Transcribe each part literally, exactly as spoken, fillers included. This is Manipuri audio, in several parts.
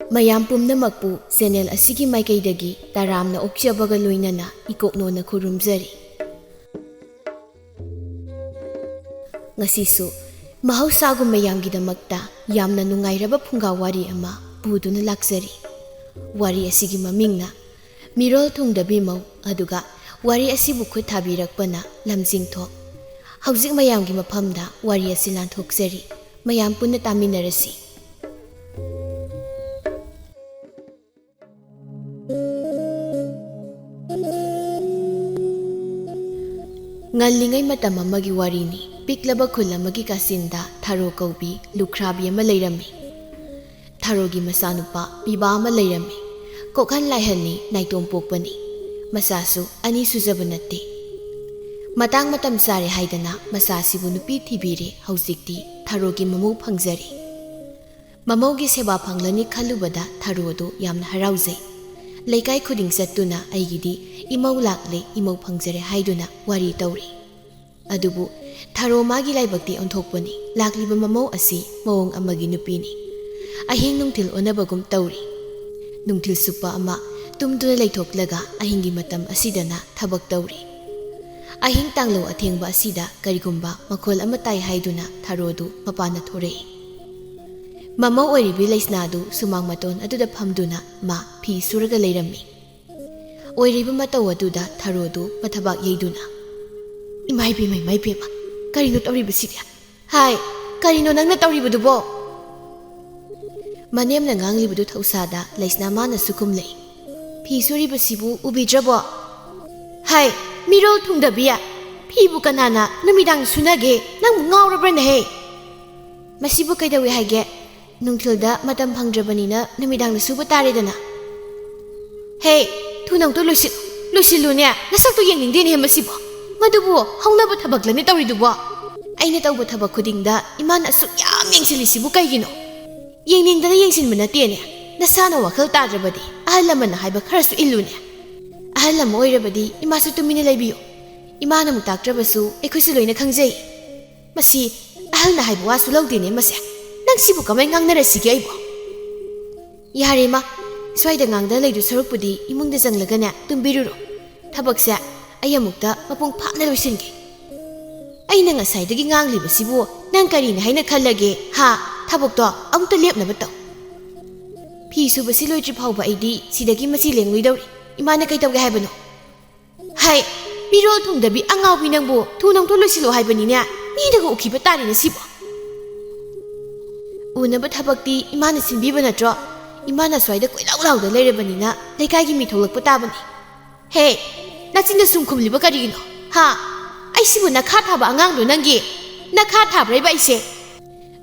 ꯃꯌꯥꯝ ꯄꯨꯝꯅꯃꯛꯄꯨ ꯆꯦꯅꯦꯜ ꯑꯁꯤꯒꯤ ꯃꯥꯏꯀꯩꯗꯒꯤ ꯇꯔꯥꯝꯅ ꯑꯣꯛꯆꯕꯒ ꯂꯣꯏꯅꯅ ꯏꯀꯣꯛꯅꯣꯅ ꯈꯨꯔꯨꯝꯖꯔꯤ꯫ ꯉꯁꯤꯁꯨ ꯃꯍꯧꯁꯥꯒꯨꯝ ꯃꯌꯥꯝꯒꯤꯗꯃꯛꯇ ꯌꯥꯝꯅ ꯅꯨꯡꯉꯥꯏꯔꯕ ꯐꯨꯡꯒꯥ ꯋꯥꯔꯤ ꯑꯃ ꯄꯨꯗꯨꯅ ꯂꯥꯛꯆꯔꯤ꯫ ꯋꯥꯔꯤ ꯑꯁꯤꯒꯤ ꯃꯃꯤꯡꯅ ꯃꯤꯔꯣꯜ ꯊꯨꯡꯗꯕꯤ ꯃꯧ, ꯑꯗꯨꯒ ꯋꯥꯔꯤ ꯑꯁꯤꯕꯨ ꯈꯨꯠ ꯊꯥꯕꯤꯔꯛꯄꯅ ꯂꯝꯖꯤꯡꯊꯣꯛ꯫ ꯍꯧꯖꯤꯛ ꯃꯌꯥꯝꯒꯤ ꯃꯐꯝꯗ ꯋꯥꯔꯤ ꯑꯁꯤ ꯂꯥꯟꯊꯣꯛꯆꯔꯤ꯫ ꯃꯌꯥꯝ ꯄꯨꯟꯅ ꯇꯥꯃꯤꯟꯅꯔꯁꯤ꯫ ꯉꯜꯂꯤꯉꯩ ꯃꯇꯝ ꯑꯃꯒꯤ ꯋꯥꯔꯤꯅꯤ꯫ ꯄꯤꯛꯂꯕ ꯈꯨꯜ ꯑꯃꯒꯤ ꯀꯥꯆꯤꯟꯗ ꯊꯔꯣ ꯀꯧꯕꯤ ꯂꯨꯈ꯭ꯔꯥꯕꯤ ꯑꯃ ꯂꯩꯔꯝꯃꯤ꯫ ꯊꯔꯣꯒꯤ ꯃꯆꯥꯅꯨꯄꯥ ꯄꯤꯕꯥ ꯑꯃ ꯂꯩꯔꯝꯃꯤ꯫ ꯀꯣꯛꯍꯟ ꯂꯥꯏꯍꯟꯅꯤ, ꯅꯥꯏꯇꯣꯝ ꯄꯣꯛꯄꯅꯤ꯫ ꯃꯆꯥꯁꯨ ꯑꯅꯤ ꯁꯨꯖꯕ ꯅꯠꯇꯦ꯫ ꯃꯇꯥꯡ ꯃꯇꯝ ꯆꯥꯔꯦ ꯍꯥꯏꯗꯅ ꯃꯆꯥꯁꯤꯕꯨ ꯅꯨꯄꯤ ꯊꯤꯕꯤꯔꯦ꯫ ꯍꯧꯖꯤꯛꯇꯤ ꯊꯔꯣꯒꯤ ꯃꯃꯧ ꯐꯪꯖꯔꯦ꯫ ꯃꯃꯧꯒꯤ ꯁꯦꯕꯥ ꯐꯪꯂꯅꯤ ꯈꯜꯂꯨꯕꯗ ꯊꯔꯣꯗꯨ ꯌꯥꯝꯅ ꯍꯔꯥꯎꯖꯩ꯫ ꯂꯩꯀꯥꯏ ꯈꯨꯗꯤꯡ ꯆꯠꯇꯨꯅ "ꯑꯩꯒꯤꯗꯤ ꯏꯃꯧ ꯂꯥꯛꯂꯦ, ꯏꯃꯧ ꯐꯪꯖꯔꯦ" ꯍꯥꯏꯗꯨꯅ ꯋꯥꯔꯤ ꯇꯧꯔꯤ꯫ ꯑꯗꯨꯕꯨ ꯊꯔꯣ ꯃꯥꯒꯤ ꯂꯥꯏꯕꯛꯇꯤ ꯑꯣꯟꯊꯣꯛꯄꯅꯤ꯫ ꯂꯥꯛꯂꯤꯕ ꯃꯃꯧ ꯑꯁꯤ ꯃꯑꯣꯡ ꯑꯃꯒꯤ ꯅꯨꯄꯤꯅꯤ꯫ ꯑꯍꯤꯡ ꯅꯨꯡꯊꯤꯜ ꯑꯣꯟꯅꯕꯒꯨꯝ ꯇꯧꯔꯤ꯫ ꯅꯨꯡꯊꯤꯜ ꯆꯨꯞꯄ ꯑꯃ ꯇꯨꯝꯗꯨꯅ ꯂꯩꯊꯣꯛꯂꯒ ꯑꯍꯤꯡꯒꯤ ꯃꯇꯝ ꯑꯁꯤꯗꯅ ꯊꯕꯛ ꯇꯧꯔꯤ꯫ ꯑꯍꯤꯡ ꯇꯥꯡꯂꯧ ꯑꯊꯦꯡꯕ ꯑꯁꯤꯗ ꯀꯔꯤꯒꯨꯝꯕ ꯃꯈꯣꯜ ꯑꯃ ꯇꯥꯏ ꯍꯥꯏꯗꯨꯅ ꯊꯔꯣꯗꯨ ꯃꯄꯥꯟꯅ ꯊꯣꯔꯛꯏ꯫ ꯃꯃꯧ ꯑꯣꯏꯔꯤꯕꯤ ꯂꯩꯁꯅꯥꯗꯨ ꯁꯨꯃꯥꯡ ꯃꯇꯣꯟ ꯑꯗꯨꯗ ꯐꯝꯗꯨꯅ ꯃꯥ ꯐꯤ ꯁꯨꯔꯒ ꯂꯩꯔꯝꯃꯤ꯫ ꯑꯣꯏꯔꯤꯕ ꯃꯇꯧ ꯑꯗꯨꯗ ꯊꯔꯣꯗꯨ ꯃꯊꯕꯥꯛ ꯌꯩꯗꯨꯅ, "ꯏꯃꯥ ꯏꯕꯦꯝꯃ, ꯏꯃꯥ ꯏꯕꯦꯝꯃ, ꯀꯔꯤꯅꯣ ꯇꯧꯔꯤꯕꯁꯤꯗꯤ? ꯍꯥꯏ, ꯀꯔꯤꯅꯣ ꯅꯪꯅ ꯇꯧꯔꯤꯕꯗꯨꯕꯣ?" ꯃꯅꯦꯝꯅ ꯉꯥꯡꯂꯤꯕꯗꯨ ꯊꯧꯁꯥꯗ ꯂꯩꯁꯅꯥ ꯃꯥꯅꯁꯨ ꯈꯨꯝꯂꯛꯏ, "ꯐꯤ ꯁꯨꯔꯤꯕꯁꯤꯕꯨ ꯎꯕꯤꯗ꯭ꯔꯕꯣ? ꯍꯥꯏ, ꯃꯤꯔꯣꯜ ꯊꯨꯡꯗꯕꯤ, ꯐꯤꯕꯨ ꯀꯅꯥꯅ ꯅꯨꯃꯤꯗꯥꯡ ꯁꯨꯅꯒꯦ? ꯅꯪꯕꯨ ꯉꯥꯎꯔꯕ꯭ꯔꯅꯦꯍꯦ? ꯃꯁꯤꯕꯨ ꯀꯩꯗꯧꯏ ꯍꯥꯏꯒꯦ? ꯅꯨꯡꯊꯤꯜꯗ ꯃꯇꯝ ꯐꯪꯗ꯭ꯔꯕꯅꯤꯅ ꯅꯨꯃꯤꯗꯥꯡꯗ ꯁꯨꯕ ꯇꯥꯔꯦꯗꯅ꯫ ꯍꯦ, ꯊꯨꯅ ꯑꯃꯨꯛꯇ ꯂꯣꯏꯁꯤꯜ-, ꯂꯣꯏꯁꯤꯜꯂꯨꯅꯦ꯫ ꯅꯁꯛꯇꯨ ꯌꯦꯡꯅꯤꯡꯗꯦꯅꯦꯍꯦ ꯃꯁꯤꯕꯣ꯫ ꯃꯗꯨꯕꯨ ꯍꯧꯅꯕ ꯊꯕꯛꯂꯅꯦ ꯇꯧꯔꯤꯗꯨꯕꯣ? ꯑꯩꯅ ꯇꯧꯕ ꯊꯕꯛ ꯈꯨꯗꯤꯡꯗ ꯏꯃꯥꯅ ꯑꯁꯨꯛ ꯌꯥꯝ ꯌꯦꯡꯁꯤꯜꯂꯤꯁꯤꯕꯨ ꯀꯩꯒꯤꯅꯣ? ꯌꯦꯡꯅꯤꯡꯗꯅ ꯌꯦꯡꯁꯤꯟꯕ ꯅꯠꯇꯦꯅꯦ꯫ ꯅꯁꯥꯅ ꯋꯥꯈꯜ ꯇꯥꯗ꯭ꯔꯕꯗꯤ ꯑꯍꯜ ꯂꯃꯟꯅ ꯍꯥꯏꯕ ꯈꯔꯁꯨ ꯏꯜꯂꯨꯅꯦ꯫ ꯑꯍꯜ ꯑꯃ ꯑꯣꯏꯔꯕꯗꯤ ꯏꯃꯥꯁꯨ ꯇꯨꯃꯤꯟꯅ ꯂꯩꯕꯤꯌꯨ꯫ ꯏꯃꯥꯅ ꯑꯃꯨꯛ ꯇꯥꯛꯇ꯭ꯔꯕꯁꯨ ꯑꯩꯈꯣꯏꯁꯨ ꯂꯣꯏꯅ ꯈꯪꯖꯩ꯫ ꯃꯁꯤ ꯑꯍꯜꯅ ꯍꯥꯏꯕ ꯋꯥꯁꯨ ꯂꯧꯗꯦꯅꯦ ꯃꯁꯦ꯫ ꯅꯪ ꯁꯤꯕꯨ ꯀꯃꯥꯏ ꯉꯥꯡꯅꯔꯁꯤꯒꯦ ꯑꯩꯕꯣ?" ꯌꯥꯔꯦ ꯏꯃꯥ, ꯁ꯭ꯋꯥꯏꯗ ꯉꯥꯡꯗ ꯂꯩꯗꯨ ꯁꯔꯨꯛꯄꯨꯗꯤ ꯏꯃꯨꯡꯗ ꯆꯪꯂꯒꯅꯦ ꯇꯨꯝꯕꯤꯔꯨꯔꯣ꯫ ꯊꯕꯛꯁꯦ ꯑꯩ ꯑꯃꯨꯛꯇ ꯃꯄꯨꯡ ꯐꯥꯅ ꯂꯣꯏꯁꯤꯟꯒꯦ꯫ ꯑꯩꯅ ꯉꯁꯥꯏꯗꯒꯤ ꯉꯥꯡꯂꯤꯕꯁꯤꯕꯨ ꯅꯪ ꯀꯔꯤꯅꯤ ꯍꯥꯏꯅ ꯈꯜꯂꯒꯦ ꯍꯥ? ꯊꯕꯛꯇꯣ ꯑꯃꯨꯛꯇ ꯂꯦꯞꯅꯕ ꯇꯧ꯫ ꯐꯤ ꯁꯨꯕꯁꯤ ꯂꯣꯏꯗ꯭ꯔꯤ ꯐꯥꯎꯕ ꯑꯩꯗꯤ ꯁꯤꯗꯒꯤ ꯃꯆꯤ ꯂꯦꯡꯂꯣꯏꯗꯧꯔꯤ꯫ ꯏꯃꯥꯅ ꯀꯩ ꯇꯧꯒꯦ ꯍꯥꯏꯕꯅꯣ? ꯍꯩ, ꯃꯤꯔꯣꯜ ꯊꯨꯡꯗꯕꯤ ꯑꯉꯥꯎꯕꯤ ꯅꯪꯕꯨ ꯊꯨꯅ ꯑꯃꯨꯛꯇ ꯂꯣꯏꯁꯤꯜꯂꯣ ꯍꯥꯏꯕꯅꯤꯅꯦ꯫ ꯃꯤꯗꯒ ꯎꯈꯤꯕ ꯇꯥꯔꯦꯅꯦ ꯁꯤꯕꯣ꯫ ꯎꯅꯕ ꯊꯕꯛꯇꯤ ꯏꯃꯥꯅ ꯁꯤꯟꯕꯤꯕ ꯅꯠꯇ꯭ꯔꯣ? ꯏꯃꯥꯅ ꯁ꯭ꯋꯥꯏꯗ ꯀꯣꯏꯂꯥꯎ ꯂꯥꯎꯗ ꯂꯩꯔꯕꯅꯤꯅ ꯂꯩꯀꯥꯏꯒꯤ ꯃꯤ ꯊꯣꯛꯂꯛꯄ ꯇꯥꯕꯅꯤ꯫ ꯍꯦ, ꯅꯆꯤꯟꯗ ꯁꯨꯝ ꯈꯨꯝꯂꯤꯕ ꯀꯔꯤꯒꯤꯅꯣ? ꯍꯥ? ꯑꯩꯁꯤꯕꯨ ꯅꯈꯥ ꯊꯥꯕ ꯑꯉꯥꯡꯗꯣ ꯅꯪꯒꯤ? ꯅꯈꯥ ꯊꯥꯕ꯭ꯔꯩꯕ ꯑꯩꯁꯦ?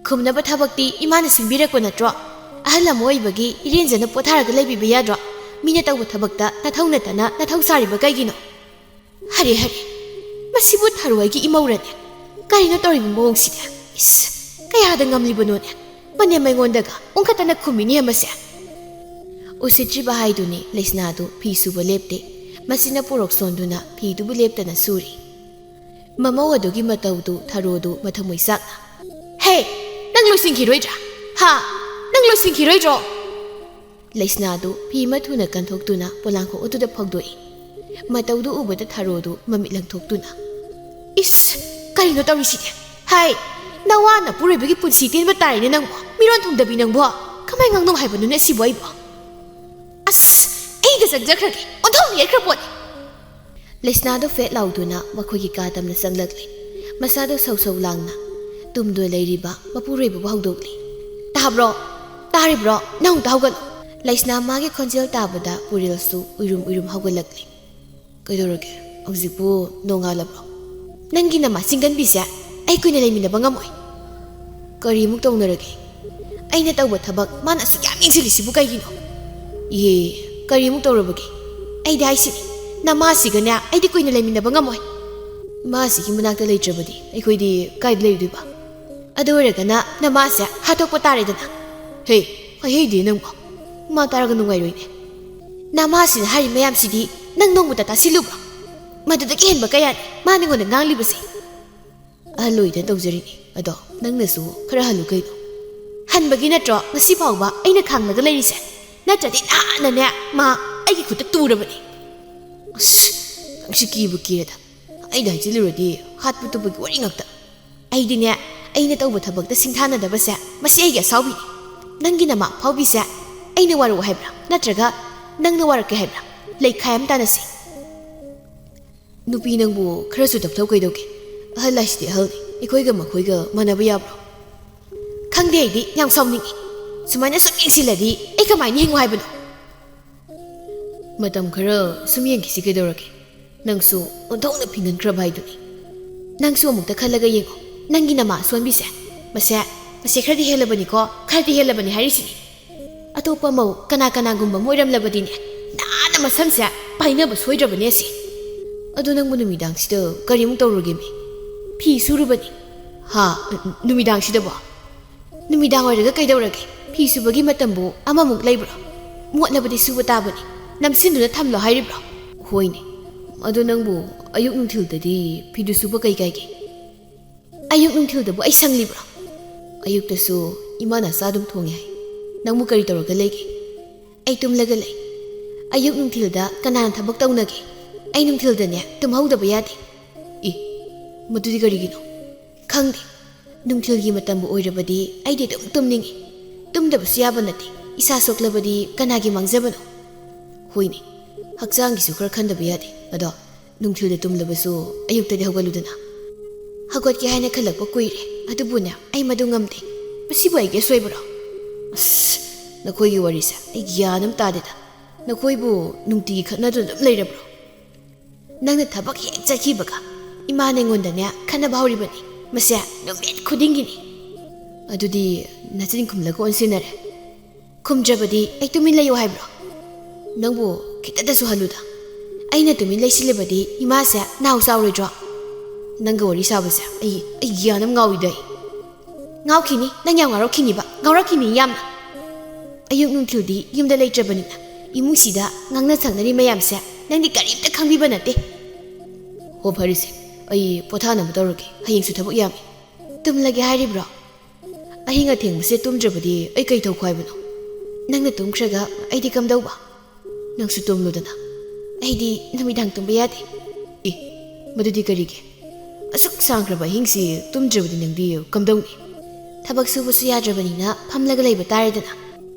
ꯈꯨꯝꯅꯕ ꯊꯕꯛꯇꯤ ꯏꯃꯥꯅ ꯁꯤꯟꯕꯤꯔꯛꯄ ꯅꯠꯇ꯭ꯔꯣ? ꯑꯍꯜ ꯑꯃ ꯑꯣꯏꯕꯒꯤ ꯏꯔꯦꯟꯖꯅ ꯄꯣꯊꯥꯔꯒ ꯂꯩꯕꯤꯕ ꯌꯥꯗ꯭ꯔꯣ? ꯃꯤꯅ ꯇꯧꯕ ꯊꯕꯛꯇ ꯅꯊꯧ ꯅꯠꯇꯅ ꯅꯊꯧ ꯁꯥꯔꯤꯕ ꯀꯩꯒꯤꯅꯣ? ꯍꯔꯦ ꯍꯔꯦ, ꯃꯁꯤꯕꯨ ꯊꯔꯣꯏꯒꯤ ꯏꯃꯧꯔꯅꯦ? ꯀꯔꯤꯅꯣ ꯇꯧꯔꯤꯕ ꯃꯑꯣꯡꯁꯤꯗꯤ? ꯏꯁ, ꯀꯌꯥꯗ ꯉꯝꯂꯤꯕꯅꯣꯅꯦ? ꯃꯅꯦꯝ ꯑꯩꯉꯣꯟꯗꯒ ꯑꯣꯟꯈꯠꯇꯅ ꯈꯨꯝꯃꯤꯅꯦ ꯃꯁꯦ꯫ ꯎꯁꯤꯠꯇ꯭ꯔꯤꯕ ꯍꯥꯏꯗꯨꯅꯤ ꯂꯩꯁꯅꯥꯗꯨ ꯐꯤ ꯁꯨꯕ ꯂꯦꯞꯇꯦ꯫ ꯃꯁꯤꯅ ꯄꯣꯔꯣꯛ ꯁꯣꯟꯗꯨꯅ ꯐꯤꯗꯨꯕꯨ ꯂꯦꯞꯇꯅ ꯁꯨꯔꯤ꯫ ꯃꯃꯧ ꯑꯗꯨꯒꯤ ꯃꯇꯧꯗꯨ ꯊꯔꯣꯗꯨ ꯃꯊꯃꯣꯏ ꯆꯥꯛꯅ, "ꯍꯦ! ꯅꯪ ꯂꯣꯏꯁꯤꯟꯈꯤꯔꯣꯏꯗ꯭ꯔꯥ? ꯍꯥ? ꯅꯪ ꯂꯣꯏꯁꯤꯟꯈꯤꯔꯣꯏꯗ꯭ꯔꯣ?" ꯂꯩꯁꯅꯥꯗꯨ ꯐꯤ ꯑꯃ ꯊꯨꯅ ꯀꯟꯊꯣꯛꯇꯨꯅ ꯄꯣꯂꯥꯡꯈꯣꯛ ꯑꯗꯨꯗ ꯐꯧꯗꯣꯛꯏ꯫ ꯃꯇꯧꯗꯨ ꯎꯕꯗ ꯊꯔꯣꯗꯨ ꯃꯃꯤꯠ ꯂꯪꯊꯣꯛꯇꯨꯅ, "ꯏꯁ! ꯀꯔꯤꯅꯣ ꯇꯧꯔꯤꯁꯤꯗꯤ? ꯍꯥꯏ! ꯅꯋꯥ ꯅꯄꯨꯔꯣꯏꯕꯒꯤ ꯄꯨꯟꯁꯤ ꯇꯦꯟꯕ ꯇꯥꯔꯦꯅꯦ ꯅꯪꯕꯨ! ꯃꯤꯔꯣꯟ ꯊꯨꯡꯗꯕꯤ ꯅꯪꯕꯨ! ꯀꯃꯥꯏ ꯉꯥꯡꯅꯧ ꯍꯥꯏꯕꯅꯣꯅꯦ ꯑꯁꯤꯕꯨ ꯑꯩꯕꯨ? ꯑꯁ! ꯑꯩꯗ ꯆꯪꯖꯈ꯭ꯔꯒꯦ! ꯑꯣꯟꯊꯣꯛꯅ ꯌꯦꯠꯈ꯭ꯔ ꯄꯣꯠꯅꯤ!" ꯂꯩꯁꯅꯥꯗꯣ ꯐꯦꯠ ꯂꯥꯎꯗꯨꯅ ꯃꯈꯣꯏꯒꯤ ꯀꯥ ꯇꯝꯅ ꯆꯪꯂꯛꯂꯦ꯫ ꯃꯁꯥꯗꯣ ꯁꯧ ꯁꯧ ꯂꯥꯡꯅ, ꯇꯨꯝꯗꯨꯅ ꯂꯩꯔꯤꯕ ꯃꯄꯨꯔꯣꯏꯕꯕꯨ ꯍꯧꯗꯣꯛꯂꯦ꯫ "ꯇꯥꯕ꯭ꯔꯣ? ꯇꯥꯔꯤꯕ꯭ꯔꯣ? ꯅꯪ ꯑꯃꯨꯛꯇ ꯍꯧꯒꯠꯂꯣ!" ꯂꯩꯁꯅꯥ ꯃꯥꯒꯤ ꯈꯣꯟꯖꯦꯜ ꯇꯥꯕꯗ ꯄꯨꯔꯦꯜꯁꯨ ꯎꯏꯔꯨꯝ ꯎꯏꯔꯨꯝ ꯍꯧꯒꯠꯂꯛꯂꯦ꯫ "ꯀꯩꯗꯧꯔꯒꯦ? ꯍꯧꯖꯤꯛꯄꯨ ꯅꯣꯡꯉꯥꯜꯂꯕ꯭ꯔꯣ?" "ꯅꯪꯒꯤ ꯅꯃꯥ ꯆꯤꯡꯒꯟꯕꯤꯁꯦ ꯑꯩ ꯀꯨꯏꯅ ꯂꯩꯃꯤꯟꯅꯕ ꯉꯝꯃꯣꯏ꯫" "ꯀꯔꯤꯃꯨꯛ ꯇꯧꯅꯔꯒꯦ? ꯑꯩꯅ ꯇꯧꯕ ꯊꯕꯛ ꯃꯥꯅ ꯑꯁꯨꯛ ꯌꯥꯝ ꯌꯦꯡꯁꯤꯜꯂꯤꯁꯤꯕꯨ ꯀꯩꯒꯤꯅꯣ?" "ꯏꯍꯦ, ꯀꯔꯤꯃꯨꯛ ꯇꯧꯔꯕꯒꯦ? ꯑꯩꯗꯤ ꯍꯥꯏꯁꯤꯅꯤ, ꯅꯃꯥꯁꯤꯒꯅꯦ ꯑꯩꯗꯤ ꯀꯨꯏꯅ ꯂꯩꯃꯤꯟꯅꯕ ꯉꯝꯃꯣꯏ꯫" "ꯏꯃꯥꯁꯤꯒꯤ ꯃꯅꯥꯛꯇ ꯂꯩꯇ꯭ꯔꯕꯗꯤ ꯑꯩꯈꯣꯏꯗꯤ ꯀꯥꯏꯗ ꯂꯩꯔꯨꯗꯣꯏꯕ?" "ꯑꯗꯨ ꯑꯣꯏꯔꯒꯅ ꯅꯃꯥꯁꯦ ꯍꯥꯠꯇꯣꯛꯄ ꯇꯥꯔꯦꯗꯅ꯫" "ꯍꯦ, ꯍꯥꯏꯍꯩꯗꯦ ꯅꯪꯕꯣ꯫ ꯏꯃꯥ ꯇꯥꯔꯒ ꯅꯨꯡꯉꯥꯏꯔꯣꯏꯅꯦ꯫" "ꯅꯃꯥꯁꯤꯅ ꯍꯥꯏꯔꯤ ꯃꯌꯥꯝꯁꯤꯗꯤ ꯅꯪ ꯅꯣꯡꯃꯇ ꯇꯥꯁꯤꯜꯂꯨꯕ꯭ꯔꯣ? ꯃꯗꯨꯗꯒꯤ ꯍꯦꯟꯕ ꯀꯌꯥꯅꯤ ꯃꯥ ꯅꯉꯣꯟꯗ ꯉꯥꯡꯂꯤꯕꯁꯦ꯫" "ꯑꯍꯜ ꯑꯣꯏꯗꯅ ꯇꯧꯖꯔꯤꯅꯤ꯫ ꯑꯗꯣ ꯅꯪꯅꯁꯨ ꯈꯔ ꯍꯜꯂꯨ ꯀꯩꯅꯣ?" ꯍꯟꯕꯒꯤ ꯅꯠꯇ꯭ꯔꯣ ꯉꯁꯤ ꯐꯥꯎꯕ ꯑꯩꯅ ꯈꯥꯡꯂꯒ ꯂꯩꯔꯤꯁꯦ? ꯅꯠꯇ꯭ꯔꯗꯤ ꯅꯍꯥꯟꯅꯅꯦ ꯃꯥ ꯑꯩꯒꯤ ꯈꯨꯠꯇ ꯇꯨꯔꯕꯅꯤ꯫ ꯑꯁ, ꯅꯪꯁꯤ ꯀꯤꯕꯨ ꯀꯤꯔꯦꯗ꯫ ꯑꯩꯅ ꯍꯥꯏꯖꯤꯜꯂꯨꯔꯗꯤ ꯍꯥꯠꯄ ꯇꯨꯕꯒꯤ ꯋꯥꯔꯤ ꯉꯥꯛꯇ꯫ ꯑꯩꯗꯤꯅꯦ, ꯑꯩꯅ ꯇꯧꯕ ꯊꯕꯛꯇ ꯁꯤꯡꯊꯥꯅꯗꯕꯁꯦ ꯃꯁꯤ ꯑꯩꯒꯤ ꯑꯁꯥꯎꯕꯤꯅꯤ꯫ ꯅꯪꯒꯤ ꯅꯃꯥ ꯐꯥꯎꯕꯤꯁꯦ ꯑꯩꯅ ꯋꯥꯔꯛꯑꯣ ꯍꯥꯏꯕ꯭ꯔꯥ, ꯅꯠꯇ꯭ꯔꯒ ꯅꯪꯅ ꯋꯥꯔꯛꯀꯦ ꯍꯥꯏꯕ꯭ꯔꯥ? ꯂꯩꯈꯥꯏ ꯑꯃ ꯇꯥꯟꯅꯁꯤ꯫ ꯅꯨꯄꯤ ꯅꯪꯕꯨ ꯈꯔꯁꯨ ꯇꯞꯊꯧ ꯀꯩꯗꯧꯒꯦ? ꯑꯍꯜ ꯍꯥꯏꯁꯤꯗꯤ ꯑꯍꯜꯅꯤ, ꯑꯩꯈꯣꯏꯒ ꯃꯈꯣꯏꯒ ꯃꯥꯟꯅꯕ ꯌꯥꯕ꯭ꯔꯣ? ꯈꯪꯗꯦ, ꯑꯩꯗꯤ ꯌꯥꯝ ꯁꯥꯎꯅꯤꯡꯉꯤ꯫ ꯁꯨꯃꯥꯏꯅ ꯁꯨꯝ ꯌꯦꯡꯁꯤꯜꯂꯗꯤ ꯑꯩ ꯀꯃꯥꯏꯅ ꯍꯤꯡꯉꯨ ꯍꯥꯏꯕꯅꯣ? ꯃꯇꯝ ꯈꯔ ꯁꯨꯝ ꯌꯦꯡꯈꯤꯁꯤ ꯀꯩꯗꯧꯔꯒꯦ? ꯅꯪꯁꯨ ꯑꯣꯟꯊꯣꯛꯅ ꯐꯤꯡꯒꯟꯈ꯭ꯔꯕ ꯍꯥꯏꯗꯨꯅꯤ꯫ ꯅꯪꯁꯨ ꯑꯃꯨꯛꯇ ꯈꯜꯂꯒ ꯌꯦꯡꯉꯣ, ꯅꯪꯒꯤ ꯅꯃꯥ ꯑꯁꯣꯟꯕꯤꯁꯦ꯫ ꯃꯁꯦ, ꯃꯁꯦ ꯈꯔꯗꯤ ꯍꯦꯜꯂꯕꯅꯤꯀꯣ, ꯈꯔꯗꯤ ꯍꯦꯜꯂꯕꯅꯤ ꯍꯥꯏꯔꯤꯁꯤꯅꯤ꯫ ꯑꯇꯣꯞꯄ ꯃꯧ ꯀꯅꯥ ꯀꯅꯥꯒꯨꯝꯕ ꯑꯃ ꯑꯣꯏꯔꯝꯂꯕꯗꯤꯅꯦ, ꯅꯥꯟꯅ ꯃꯁꯝꯁꯦ ꯄꯥꯏꯅꯕ ꯁꯣꯏꯗ꯭ꯔꯕꯅꯦ ꯑꯁꯤ꯫ ꯑꯗꯣ ꯅꯪꯕꯨ ꯅꯨꯃꯤꯗꯥꯡꯁꯤꯗ ꯀꯔꯤꯃꯨꯛ ꯇꯧꯔꯨꯒꯦꯃꯤ? ꯐꯤ ꯁꯨꯔꯨꯕꯅꯤ꯫ ꯍꯥ? ꯅꯨꯃꯤꯗꯥꯡꯁꯤꯗꯕꯣ? ꯅꯨꯃꯤꯗꯥꯡ ꯑꯣꯏꯔꯒ ꯀꯩꯗꯧꯔꯒꯦ? ꯐꯤ ꯁꯨꯕꯒꯤ ꯃꯇꯝꯕꯨ ꯑꯃꯃꯨꯛ ꯂꯩꯕ꯭ꯔꯣ? ꯃꯣꯠꯂꯕꯗꯤ ꯁꯨꯕ ꯇꯥꯕꯅꯤ, ꯅꯝꯁꯤꯟꯗꯨꯅ ꯊꯝꯂꯣ ꯍꯥꯏꯔꯤꯕ꯭ꯔꯣ? ꯍꯣꯏꯅꯦ, ꯑꯗꯣ ꯅꯪꯕꯨ ꯑꯌꯨꯛ ꯅꯨꯡꯊꯤꯜꯗꯗꯤ ꯐꯤꯗꯨ ꯁꯨꯕ ꯀꯩ ꯀꯥꯏꯒꯦ? ꯑꯌꯨꯛ ꯅꯨꯡꯊꯤꯜꯗꯕꯨ ꯑꯩ ꯁꯪꯂꯤꯕ꯭ꯔꯣ? ꯑꯌꯨꯛꯇꯁꯨ ꯏꯃꯥꯅ ꯆꯥꯛ ꯑꯗꯨꯝ ꯊꯣꯡꯉꯦ ꯍꯥꯏ꯫ ꯅꯪꯕꯨ ꯀꯔꯤ ꯇꯧꯔꯒ ꯂꯩꯒꯦ? ꯑꯩ ꯇꯨꯝꯂꯒ ꯂꯩ꯫ ꯑꯌꯨꯛ ꯅꯨꯡꯊꯤꯜꯗ ꯀꯅꯥꯅ ꯊꯕꯛ ꯇꯧꯅꯒꯦ? ꯑꯩ ꯅꯨꯡꯊꯤꯜꯗꯅꯦ ꯇꯨꯝꯍꯧꯗꯕ ꯌꯥꯗꯦ꯫ ꯏ, ꯃꯗꯨꯗꯤ ꯀꯔꯤꯒꯤꯅꯣ? ꯈꯪꯗꯦ꯫ ꯅꯨꯡꯊꯤꯜꯒꯤ ꯃꯇꯝꯕꯨ ꯑꯣꯏꯔꯕꯗꯤ ꯑꯩꯗꯤ ꯑꯗꯨꯝ ꯇꯨꯝꯅꯤꯡꯏ꯫ ꯇꯨꯝꯗꯕꯁꯨ ꯌꯥꯕ ꯅꯠꯇꯦ꯫ ꯏꯁꯥ ꯁꯣꯛꯂꯕꯗꯤ ꯀꯅꯥꯒꯤ ꯃꯥꯡꯖꯕꯅꯣ? ꯍꯣꯏꯅꯦ, ꯍꯛꯆꯥꯡꯒꯤꯁꯨ ꯈꯔ ꯈꯟꯗꯕ ꯌꯥꯗꯦ꯫ ꯑꯗꯣ ꯅꯨꯡꯊꯤꯜꯗ ꯇꯨꯝꯂꯕꯁꯨ ꯑꯌꯨꯛꯇꯗꯤ ꯍꯧꯒꯠꯂꯨꯗꯅ꯫ ꯍꯧꯒꯠꯀꯦ ꯍꯥꯏꯅ ꯈꯜꯂꯛꯄ ꯀꯨꯏꯔꯦ, ꯑꯗꯨꯕꯨꯅꯦ, ꯑꯩ ꯃꯗꯨ ꯉꯝꯗꯦ꯫ ꯃꯁꯤꯕꯨ ꯑꯩꯒꯤ ꯑꯁꯣꯏꯕꯔꯣ? ꯑꯁ, ꯅꯈꯣꯏꯒꯤ ꯋꯥꯔꯤꯁꯦ ꯑꯩ ꯒ꯭ꯌꯥꯟ ꯑꯃ ꯇꯥꯗꯦꯗ꯫ ꯅꯈꯣꯏꯕꯨ ꯅꯨꯡꯇꯤꯒꯤ ꯈꯠꯅꯗꯨꯅ ꯑꯗꯨꯝ ꯂꯩꯔꯕ꯭ꯔꯣ? ꯅꯪꯅ ꯊꯕꯛ ꯍꯦꯛ ꯆꯠꯈꯤꯕꯒ ꯏꯃꯥꯅ ꯑꯩꯉꯣꯟꯗꯅꯦ ꯈꯠꯅꯕ ꯍꯧꯔꯤꯕꯅꯤ꯫ ꯃꯁꯦ ꯅꯨꯃꯤꯠ ꯈꯨꯗꯤꯡꯒꯤꯅꯤ꯫ ꯑꯗꯨꯗꯤ ꯅꯆꯤꯟ ꯈꯨꯝꯂꯒ ꯑꯣꯟꯁꯤꯟꯅꯔꯦ꯫ ꯈꯨꯝꯗ꯭ꯔꯕꯗꯤ ꯑꯩ ꯇꯨꯃꯤꯟ ꯂꯩꯌꯨ ꯍꯥꯏꯕ꯭ꯔꯣ? ꯅꯪꯕꯨ ꯈꯤꯇꯗꯁꯨ ꯍꯜꯂꯨꯗ꯫ ꯑꯩꯅ ꯇꯨꯃꯤꯟ ꯂꯩꯁꯤꯜꯂꯕꯗꯤ ꯏꯃꯥꯁꯦ ꯅꯥꯎ ꯆꯥꯎꯔꯣꯏꯗ꯭ꯔꯣ? ꯅꯪꯒ ꯋꯥꯔꯤ ꯁꯥꯕꯁꯦ ꯑꯩ, ꯑꯩ ꯒ꯭ꯌꯥꯟ ꯑꯃ ꯉꯥꯎꯏꯗ ꯑꯩ꯫ ꯉꯥꯎꯈꯤꯅꯤ, ꯅꯪ ꯌꯥꯝ ꯉꯥꯎꯔꯛꯈꯤꯅꯤꯕ, ꯉꯥꯎꯔꯛꯈꯤꯅꯤ ꯌꯥꯝꯅ꯫ ꯑꯌꯨꯛ ꯅꯨꯡꯊꯤꯜꯗꯤ ꯌꯨꯝꯗ ꯂꯩꯇ꯭ꯔꯕꯅꯤꯅ ꯏꯃꯨꯡꯁꯤꯗ ꯉꯥꯡꯅ ꯁꯛꯅꯔꯤ ꯃꯌꯥꯝꯁꯦ ꯅꯪꯗꯤ ꯀꯔꯤꯝꯇ ꯈꯪꯕꯤꯕ ꯅꯠꯇꯦ꯫ ꯍꯣ ꯐꯔꯦꯁꯦ, ꯑꯩ ꯄꯣꯊꯥꯅꯕ ꯇꯧꯔꯒꯦ, ꯍꯌꯦꯡꯁꯨ ꯊꯕꯛ ꯌꯥꯝꯃꯤ꯫ ꯇꯨꯝꯂꯒꯦ ꯍꯥꯏꯔꯤꯕ꯭ꯔꯣ? ꯑꯍꯤꯡ ꯑꯊꯦꯡꯕꯁꯦ ꯇꯨꯝꯗ꯭ꯔꯕꯗꯤ ꯑꯩ ꯀꯩ ꯇꯧꯈꯣ ꯍꯥꯏꯕꯅꯣ? ꯅꯪꯅ ꯇꯨꯝꯈ꯭ꯔꯒ ꯑꯩꯗꯤ ꯀꯝꯗꯧꯕ? ꯅꯪꯁꯨ ꯇꯨꯝꯂꯨꯗꯅ꯫ ꯑꯩꯗꯤ ꯅꯨꯃꯤꯗꯥꯡ ꯇꯨꯝꯕ ꯌꯥꯗꯦ꯫ ꯑꯦ, ꯃꯗꯨꯗꯤ ꯀꯔꯤꯒꯤ? ꯑꯁꯨꯛ ꯁꯥꯡꯈ꯭ꯔꯕ ꯑꯍꯤꯡꯁꯤ ꯇꯨꯝꯗ꯭ꯔꯕꯗꯤ ꯅꯪꯗꯤ ꯀꯝꯗꯧꯅꯤ? ꯊꯕꯛ ꯁꯨꯕꯁꯨ ꯌꯥꯗ꯭ꯔꯕꯅꯤꯅ ꯐꯝꯂꯒ ꯂꯩꯕ ꯇꯥꯔꯦꯗꯅ꯫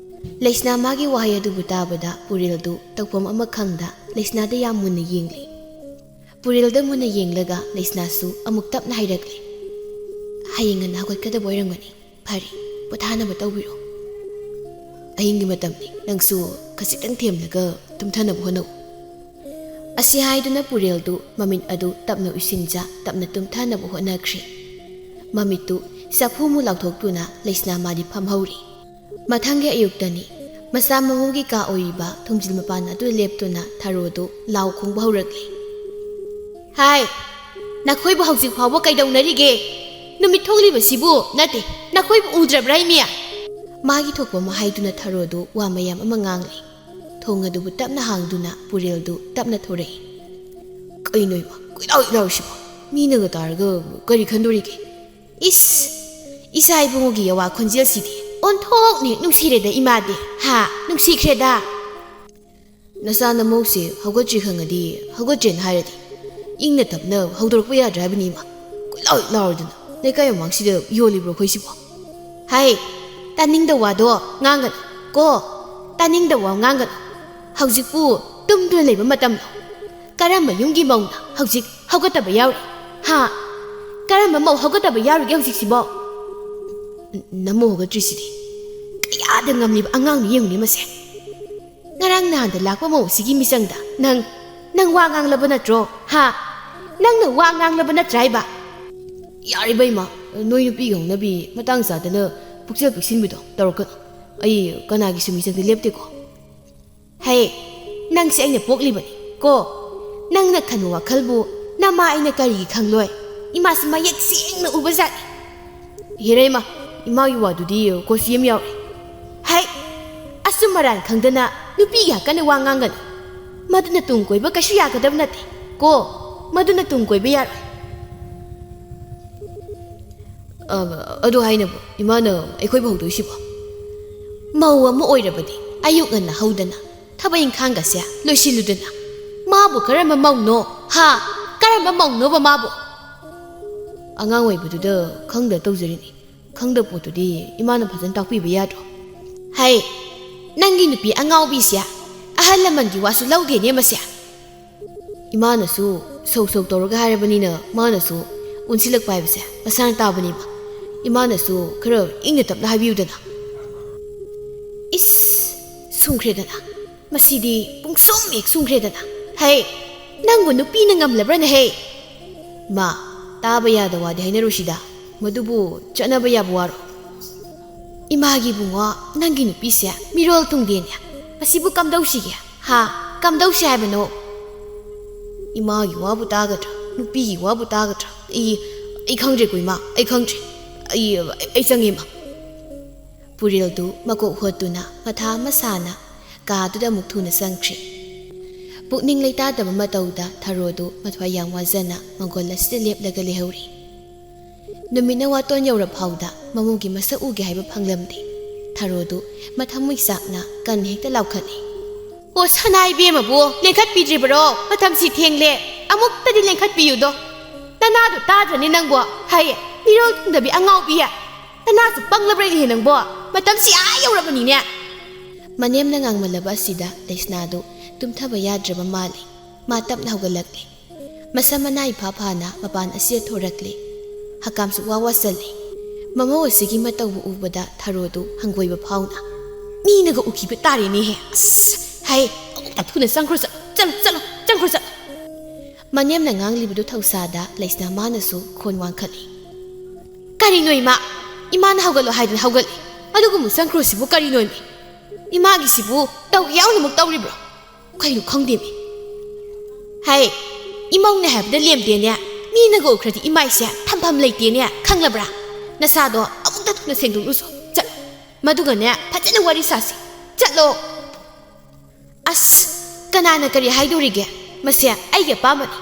ꯂꯩꯁꯅꯥ ꯃꯥꯒꯤ ꯋꯥꯍꯩ ꯑꯗꯨꯕꯨ ꯇꯥꯕꯗ ꯄꯨꯔꯦꯜꯗꯨ ꯇꯧꯐꯝ ꯑꯃ ꯈꯪꯗ ꯂꯩꯁꯅꯥꯗ ꯌꯥꯝ ꯃꯨꯟꯅ ꯌꯦꯡꯂꯤ꯫ ꯄꯨꯔꯦꯜꯗ ꯃꯨꯟꯅ ꯌꯦꯡꯂꯒ ꯂꯩꯁꯅꯥꯁꯨ ꯑꯃꯨꯛ ꯇꯞꯅ ꯍꯥꯏꯔꯛꯂꯤ, "ꯍꯌꯦꯡ ꯉꯟꯅ ꯍꯧꯒꯠꯀꯗꯕ ꯑꯣꯏꯔꯝꯒꯅꯤ꯫ ꯐꯔꯦ, ꯄꯣꯊꯥꯅꯕ ꯇꯧꯕꯤꯔꯣ꯫ ꯑꯍꯤꯡꯒꯤ ꯃꯇꯝꯅꯤ, ꯅꯪꯁꯨ ꯈꯖꯤꯛꯇꯪ ꯊꯦꯝꯂꯒ ꯇꯨꯝꯊꯅꯕ ꯍꯣꯠꯅꯧ꯫" ꯑꯁꯤ ꯍꯥꯏꯗꯨꯅ ꯄꯨꯔꯦꯜꯗꯨ ꯃꯃꯤꯠ ꯑꯗꯨ ꯇꯞꯅ ꯎꯏꯁꯤꯟꯖ ꯇꯞꯅ ꯇꯨꯝꯊꯅꯕ ꯍꯣꯠꯅꯈ꯭ꯔꯦ꯫ ꯃꯃꯤꯠꯇꯨ ꯆꯐꯨꯃꯨꯛ ꯂꯥꯎꯊꯣꯛꯇꯨꯅ ꯂꯩꯁꯅꯥ ꯃꯥꯗꯤ ꯐꯝꯍꯧꯔꯤ꯫ ꯃꯊꯪꯒꯤ ꯑꯌꯨꯛꯇꯅꯤ꯫ ꯃꯆꯥ ꯃꯎꯒꯤ ꯀꯥ ꯑꯣꯏꯔꯤꯕ ꯊꯣꯡꯖꯤꯜ ꯃꯄꯥꯟ ꯑꯗꯨ ꯂꯦꯞꯇꯨꯅ ꯊꯔꯣꯗꯨ ꯂꯥꯎ ꯈꯣꯡꯕ ꯍꯧꯔꯛꯂꯤ꯫ "ꯍꯥꯏ, ꯅꯈꯣꯏꯕꯨ ꯍꯧꯖꯤꯛ ꯐꯥꯎꯕ ꯀꯩꯗꯧꯅꯔꯤꯒꯦ? ꯅꯨꯃꯤꯠ ꯊꯣꯛꯂꯤꯕꯁꯤꯕꯨ ꯅꯠꯇꯦ, ꯅꯈꯣꯏꯕꯨ ꯎꯗ꯭ꯔꯕ꯭ꯔꯥ ꯏꯃꯤ?" ꯃꯥꯒꯤ ꯊꯣꯛꯄ ꯑꯃ ꯍꯥꯏꯗꯨꯅ ꯊꯔꯣꯗꯨ ꯋꯥ ꯃꯌꯥꯝ ꯑꯃ ꯉꯥꯡꯂꯤ꯫ ꯊꯣꯡ ꯑꯗꯨꯕꯨ ꯇꯞꯅ ꯍꯥꯡꯗꯨꯅ ꯄꯨꯔꯦꯜꯗꯨ ꯇꯞꯅ ꯊꯣꯔꯛꯏ꯫ "ꯀꯩꯅꯣ ꯏꯃꯥ, ꯀꯣꯏꯂꯥꯎ ꯂꯥꯎꯔꯤꯁꯤꯕꯣ? ꯃꯤꯅꯒ ꯇꯥꯔꯒ ꯀꯔꯤ ꯈꯟꯗꯣꯔꯤꯒꯦ?" "ꯏꯁ, ꯏꯆꯥ ꯏꯕꯨꯡꯉꯣꯒꯤ ꯌꯥꯋꯥ ꯈꯣꯟꯖꯦꯜꯁꯤꯗꯤ ꯑꯣꯟꯊꯣꯛꯅ ꯍꯦꯛ ꯅꯨꯡꯁꯤꯔꯦꯗ ꯏꯃꯥꯗꯤ, ꯍꯥ? ꯅꯨꯡꯁꯤꯈ꯭ꯔꯦꯗ꯫ ꯅꯆꯥ ꯅꯃꯧꯁꯦ ꯍꯧꯒꯠꯇ꯭ꯔꯤ ꯈꯪꯉꯗꯤ, ꯍꯧꯒꯠꯇ꯭ꯔꯦꯅ ꯍꯥꯏꯔꯗꯤ ꯏꯪꯅ ꯇꯞꯅ ꯍꯧꯗꯣꯔꯛꯄ ꯌꯥꯗ꯭ꯔꯥ ꯍꯥꯏꯕꯅꯤ ꯏꯃꯥ? ꯀꯣꯏꯂꯥꯎ ꯍꯦꯛ ꯂꯥꯎꯔꯗꯅ ꯂꯩꯀꯥꯏ ꯃꯃꯥꯡꯁꯤꯗ ꯌꯣꯜꯂꯤꯕ꯭ꯔꯣ ꯑꯩꯈꯣꯏꯁꯤꯕꯣ? ꯍꯥꯏ, ꯇꯥꯅꯤꯡꯗ ꯋꯥꯗꯣ ꯉꯥꯡꯒꯅꯨ ꯀꯣ, ꯇꯥꯅꯤꯡꯗ ꯋꯥ ꯉꯥꯡꯒꯅꯨ꯫ ꯍꯧꯖꯤꯛꯄꯨ ꯇꯨꯝꯗꯨꯅ ꯂꯩꯕ ꯃꯇꯝꯂꯣ? ꯀꯔꯝꯕ ꯌꯨꯝꯒꯤ ꯃꯧꯅ ꯍꯧꯖꯤꯛ ꯍꯧꯒꯠꯇꯕ ꯌꯥꯎꯔꯤ? ꯍꯥ? ꯀꯔꯝꯕ ꯃꯧ ꯍꯧꯒꯠꯇꯕ ꯌꯥꯎꯔꯤꯒꯦ ꯍꯧꯖꯤꯛꯁꯤꯕꯣ?" "ꯅꯃꯧ ꯍꯧꯒꯠꯇ꯭ꯔꯤꯁꯤꯗꯤ ꯀꯌꯥꯗ ꯉꯝꯂꯤꯕ ꯑꯉꯥꯡꯅꯣ ꯌꯦꯡꯉꯨꯅꯦ ꯃꯁꯦ꯫ ꯉꯔꯥꯡ ꯅꯍꯥꯟꯗ ꯂꯥꯛꯄ ꯃꯧ ꯑꯁꯤꯒꯤ ꯃꯤꯆꯪꯗ ꯅꯪ, ꯅꯪ ꯋꯥ ꯉꯥꯡꯂꯕ ꯅꯠꯇ꯭ꯔꯣ? ꯍꯥ? ꯅꯪꯅ ꯋꯥ ꯉꯥꯡꯂꯕ ꯅꯠꯇ꯭ꯔꯥ ꯍꯥꯏꯕ?" "ꯌꯥꯔꯦ ꯏꯕꯦꯝꯃ, ꯅꯣꯏ ꯅꯨꯄꯤꯒꯤ ꯍꯧꯅꯕꯤ ꯃꯇꯥꯡ ꯆꯥꯗꯅ ꯄꯨꯛꯆꯦꯜ ꯄꯤꯛꯁꯤꯟꯕꯤꯗꯣ ꯇꯧꯔꯛꯀꯅꯨ꯫ ꯑꯩ ꯀꯅꯥꯒꯤꯁꯨ ꯃꯤꯆꯪꯗ ꯂꯦꯞꯇꯦꯀꯣ꯫" "ꯍꯦ, ꯅꯪꯁꯦ ꯑꯩꯅ ꯄꯣꯛꯂꯤꯕꯅꯤ ꯀꯣ꯫ ꯅꯪꯅ ꯈꯟꯕ ꯋꯥꯈꯜꯕꯨ ꯅꯃꯥ ꯑꯩꯅ ꯀꯔꯤꯒꯤ ꯈꯪꯂꯣꯏ? ꯏꯃꯥꯁꯤ ꯃꯌꯦꯛ ꯁꯦꯡꯅ ꯎꯕ ꯖꯥꯠꯅꯤ꯫" "ꯍꯦꯔꯦ ꯏꯃꯥ, ꯏꯃꯥꯒꯤ ꯋꯥꯗꯨꯗꯤ ꯀꯣꯆꯤ ꯑꯃ ꯌꯥꯎꯔꯦ꯫ ꯍꯩ, ꯑꯆꯨꯝ ꯑꯔꯥꯟ ꯈꯪꯗꯅ ꯅꯨꯄꯤꯒꯤ ꯍꯛꯀꯟꯅ ꯋꯥ ꯉꯥꯡꯒꯅꯨ꯫ ꯃꯗꯨꯅ ꯇꯨꯡ ꯀꯣꯏꯕ ꯀꯩꯁꯨ ꯌꯥꯒꯗꯕ ꯅꯠꯇꯦ ꯀꯣ꯫ ꯃꯗꯨꯅ ꯇꯨꯡ ꯀꯣꯏꯕ ꯌꯥꯔꯣꯏ꯫" ꯑ, ꯑꯗꯨ ꯍꯥꯏꯅꯕꯨ ꯏꯃꯥꯅ ꯑꯩꯈꯣꯏꯕꯨ ꯍꯧꯗꯣꯏꯁꯤꯕꯣ? ꯃꯧ ꯑꯃ ꯑꯣꯏꯔꯕꯗꯤ ꯑꯌꯨꯛ ꯉꯟꯅ ꯍꯧꯗꯅ ꯊꯕꯛ ꯏꯪꯈꯥꯡꯒꯁꯦ ꯂꯣꯏꯁꯤꯜꯂꯨꯗꯅ꯫ ꯃꯥꯕꯨ ꯀꯔꯝꯕ ꯃꯧꯅꯣ? ꯍꯥ? ꯀꯔꯝꯕ ꯃꯧꯅꯣꯕ ꯃꯥꯕꯨ? ꯑꯉꯥꯡ ꯑꯣꯏꯕꯗꯨꯗ ꯈꯪꯗ ꯇꯧꯖꯔꯤꯅꯤ꯫ ꯈꯪꯗ ꯄꯣꯠꯇꯨꯗꯤ ꯏꯃꯥꯅ ꯐꯖꯅ ꯇꯥꯛꯄꯤꯕ ꯌꯥꯗ꯭ꯔꯣ? ꯍꯩ, ꯅꯪꯒꯤ ꯅꯨꯄꯤ ꯑꯉꯥꯎꯕꯤꯁꯦ ꯑꯍꯜ ꯂꯃꯟꯒꯤ ꯋꯥꯁꯨ ꯂꯧꯗꯦꯅꯦ ꯃꯁꯦ꯫ ꯏꯃꯥꯅꯁꯨ ꯁꯧ ꯁꯧ ꯇꯧꯔꯒ ꯍꯥꯏꯔꯕꯅꯤꯅ ꯃꯥꯅꯁꯨ ꯑꯣꯟꯁꯤꯜꯂꯛꯄ ꯍꯥꯏꯕꯁꯦ ꯃꯁꯥꯅ ꯇꯥꯕꯅꯦꯕ꯫ ꯏꯃꯥꯅꯁꯨ ꯈꯔ ꯏꯪꯅ ꯇꯞꯅ ꯍꯥꯏꯕꯤꯌꯨꯗꯅ꯫ ꯏꯁ, ꯁꯨꯝꯈ꯭ꯔꯦꯗꯅ꯫ ꯃꯁꯤꯗꯤ ꯄꯨꯡꯁꯨꯝ ꯍꯦꯛ ꯁꯨꯝꯈ꯭ꯔꯦꯗꯅ꯫ ꯍꯩ, ꯅꯪꯕꯨ ꯅꯨꯄꯤꯅ ꯉꯝꯂꯕ꯭ꯔꯅꯦ ꯍꯦ? ꯏꯃꯥ, ꯇꯥꯕ ꯌꯥꯗ ꯋꯥꯗꯤ ꯍꯥꯏꯅꯔꯨꯁꯤꯗ꯫ ꯃꯗꯨꯕꯨ ꯆꯠꯅꯕ ꯌꯥꯕ ꯋꯥꯔꯣ? ꯏꯃꯥꯒꯤ ꯏꯕꯨꯡꯉꯣ, ꯅꯪꯒꯤ ꯅꯨꯄꯤꯁꯦ ꯃꯤꯔꯣꯜ ꯊꯨꯡꯗꯦꯅꯦ꯫ ꯃꯁꯤꯕꯨ ꯀꯝꯗꯧꯁꯤꯒꯦ? ꯍꯥ? ꯀꯝꯗꯧꯁꯤ ꯍꯥꯏꯕꯅꯣ? ꯏꯃꯥꯒꯤ ꯋꯥꯕꯨ ꯇꯥꯒꯗ꯭ꯔꯥ? ꯅꯨꯄꯤꯒꯤ ꯋꯥꯕꯨ ꯇꯥꯒꯗ꯭ꯔꯥ? ꯑꯩ, ꯑꯩ ꯈꯪꯗ꯭ꯔꯦꯀꯣ ꯏꯃꯥ, ꯑꯩ ꯈꯪꯗ꯭ꯔꯦ꯫ ꯑꯩ, ꯑꯩ ꯆꯪꯉꯦ ꯏꯃꯥ꯫ ꯄꯨꯔꯦꯜꯗꯨ ꯃꯀꯣꯛ ꯍꯣꯠꯇꯨꯅ ꯃꯊꯥ ꯑꯃ ꯁꯥꯅ ꯀꯥꯗꯨꯗ ꯑꯃꯨꯛ ꯊꯨꯅ ꯆꯪꯈ꯭ꯔꯦ꯫ ꯄꯨꯛꯅꯤꯡ ꯂꯩꯇꯥꯗꯕ ꯃꯇꯧꯗ ꯊꯔꯣꯗꯨ ꯃꯊ꯭ꯋꯥꯏ ꯌꯥꯝ ꯋꯥꯖꯅ ꯃꯪꯒꯣꯜ ꯑꯁꯤꯗ ꯂꯦꯞꯂꯒ ꯂꯩꯍꯧꯔꯤ꯫ ꯅꯨꯃꯤꯠꯅ ꯋꯥꯇꯣꯟ ꯌꯧꯔ ꯐꯥꯎꯗ ꯃꯃꯧꯒꯤ ꯃꯁꯛ ꯎꯒꯦ ꯍꯥꯏꯕ ꯐꯪꯂꯝꯗꯦ꯫ ꯊꯔꯣꯗꯨ ꯃꯊꯃꯣꯏ ꯆꯥꯛꯅ ꯀꯟ ꯍꯦꯛꯇ ꯂꯥꯎꯈꯠꯂꯤ꯫ "ꯑꯣ, ꯁꯅꯥ ꯏꯕꯦꯝꯃꯕꯨ ꯂꯦꯡꯈꯠꯄꯤꯗ꯭ꯔꯤꯕꯔꯣ? ꯃꯇꯝꯁꯤ ꯊꯦꯡꯂꯦ꯫ ꯑꯃꯨꯛꯇꯗꯤ ꯂꯦꯡꯈꯠꯄꯤꯌꯨꯗꯣ꯫ ꯅꯅꯥꯗꯣ ꯇꯥꯗ꯭ꯔꯅꯤ ꯅꯪꯕꯣ? ꯍꯩ, ꯃꯤꯔꯣꯜ ꯊꯨꯡꯗꯕꯤ ꯑꯉꯥꯎꯕꯤ꯫ ꯅꯅꯥꯁꯨ ꯄꯪꯂꯕ꯭ꯔ ꯏꯅꯦ ꯅꯪꯕꯣ? ꯃꯇꯝꯁꯤ ꯑꯥ ꯌꯧꯔꯕꯅꯤꯅꯦ!" ꯃꯅꯦꯝꯅ ꯉꯥꯡꯃꯜꯂꯕ ꯑꯁꯤꯗ ꯂꯩꯁꯅꯥꯗꯨ ꯇꯨꯝꯊꯕ ꯌꯥꯗ꯭ꯔꯕ ꯃꯥꯜꯂꯤ꯫ ꯃꯥ ꯇꯞꯅ ꯍꯧꯒꯠꯂꯛꯂꯤ꯫ ꯃꯁꯝ ꯃꯅꯥ ꯏꯐꯥ ꯐꯥꯅ ꯃꯄꯥꯟ ꯑꯁꯤꯗ ꯊꯣꯔꯛꯂꯤ꯫ ꯍꯀꯥꯝꯁꯨ ꯋꯥ ꯋꯥ ꯆꯜꯂꯤ꯫ ꯃꯃꯧ ꯑꯁꯤꯒꯤ ꯃꯇꯧꯕꯨ ꯎꯕꯗ ꯊꯔꯣꯗꯨ ꯍꯪꯒꯣꯏꯕ ꯐꯥꯎꯅ, "ꯃꯤꯅꯒ ꯎꯈꯤꯕ ꯇꯥꯔꯦꯅꯦꯍꯦ꯫ ꯑꯁ, ꯍꯩ, ꯑꯃꯨꯛꯇ ꯊꯨꯅ ꯆꯪꯈ꯭ꯔꯣ, ꯆꯠꯂꯣ, ꯆꯠꯂꯣ, ꯆꯠꯂꯣ, ꯆꯪꯈ꯭ꯔꯣ, ꯆꯠꯂꯣ!" ꯃꯅꯦꯝꯅ ꯉꯥꯡꯂꯤꯕꯗꯨ ꯊꯧꯁꯥꯗ ꯂꯩꯁꯅꯥ ꯃꯥꯅꯁꯨ ꯈꯣꯟ ꯋꯥꯡꯈꯠꯂꯤ꯫ "ꯀꯔꯤꯅꯣ ꯏꯃꯥ? ꯏꯃꯥꯅ ꯍꯧꯒꯠꯂꯣ ꯍꯥꯏꯗꯅ ꯍꯧꯒꯠꯂꯤ꯫ ꯑꯗꯨꯒꯨꯝꯕ ꯆꯪꯈ꯭ꯔꯣꯁꯤꯕꯨ ꯀꯔꯤꯅꯣꯃꯤ? ꯏꯃꯥꯒꯤꯁꯤꯕꯨ ꯇꯧꯒꯦ ꯌꯥꯎꯅꯃꯛ ꯇꯧꯔꯤꯕ꯭ꯔꯣ? ꯀꯩꯅꯣ ꯈꯪꯗꯦꯃꯤ꯫ ꯍꯩ, ꯏꯃꯧꯅꯦ ꯍꯥꯏꯕꯗ ꯂꯦꯝꯗꯦꯅꯦ꯫ ꯃꯤꯅꯒ ꯎꯈ꯭ꯔꯗꯤ ꯏꯃꯥꯏꯁꯦ ꯊꯝꯐꯝ ꯂꯩꯇꯦꯅꯦ, ꯈꯪꯂꯕ꯭ꯔꯥ? ꯅꯁꯥꯗꯣ ꯑꯃꯨꯛꯇ ꯊꯨꯅ ꯁꯦꯡꯗꯣꯛꯂꯨꯁꯣ꯫ ꯆꯠꯂꯣ꯫ ꯃꯗꯨꯒꯅꯦ, ꯐꯖꯅ ꯋꯥꯔꯤ ꯁꯥꯁꯤ꯫ ꯆꯠꯂꯣ꯫" ꯑꯁ, ꯀꯅꯥꯅ ꯀꯔꯤ ꯍꯥꯏꯗꯣꯔꯤꯒꯦ? ꯃꯁꯦ ꯑꯩꯒꯤ ꯑꯄꯥꯝꯕꯅꯤ꯫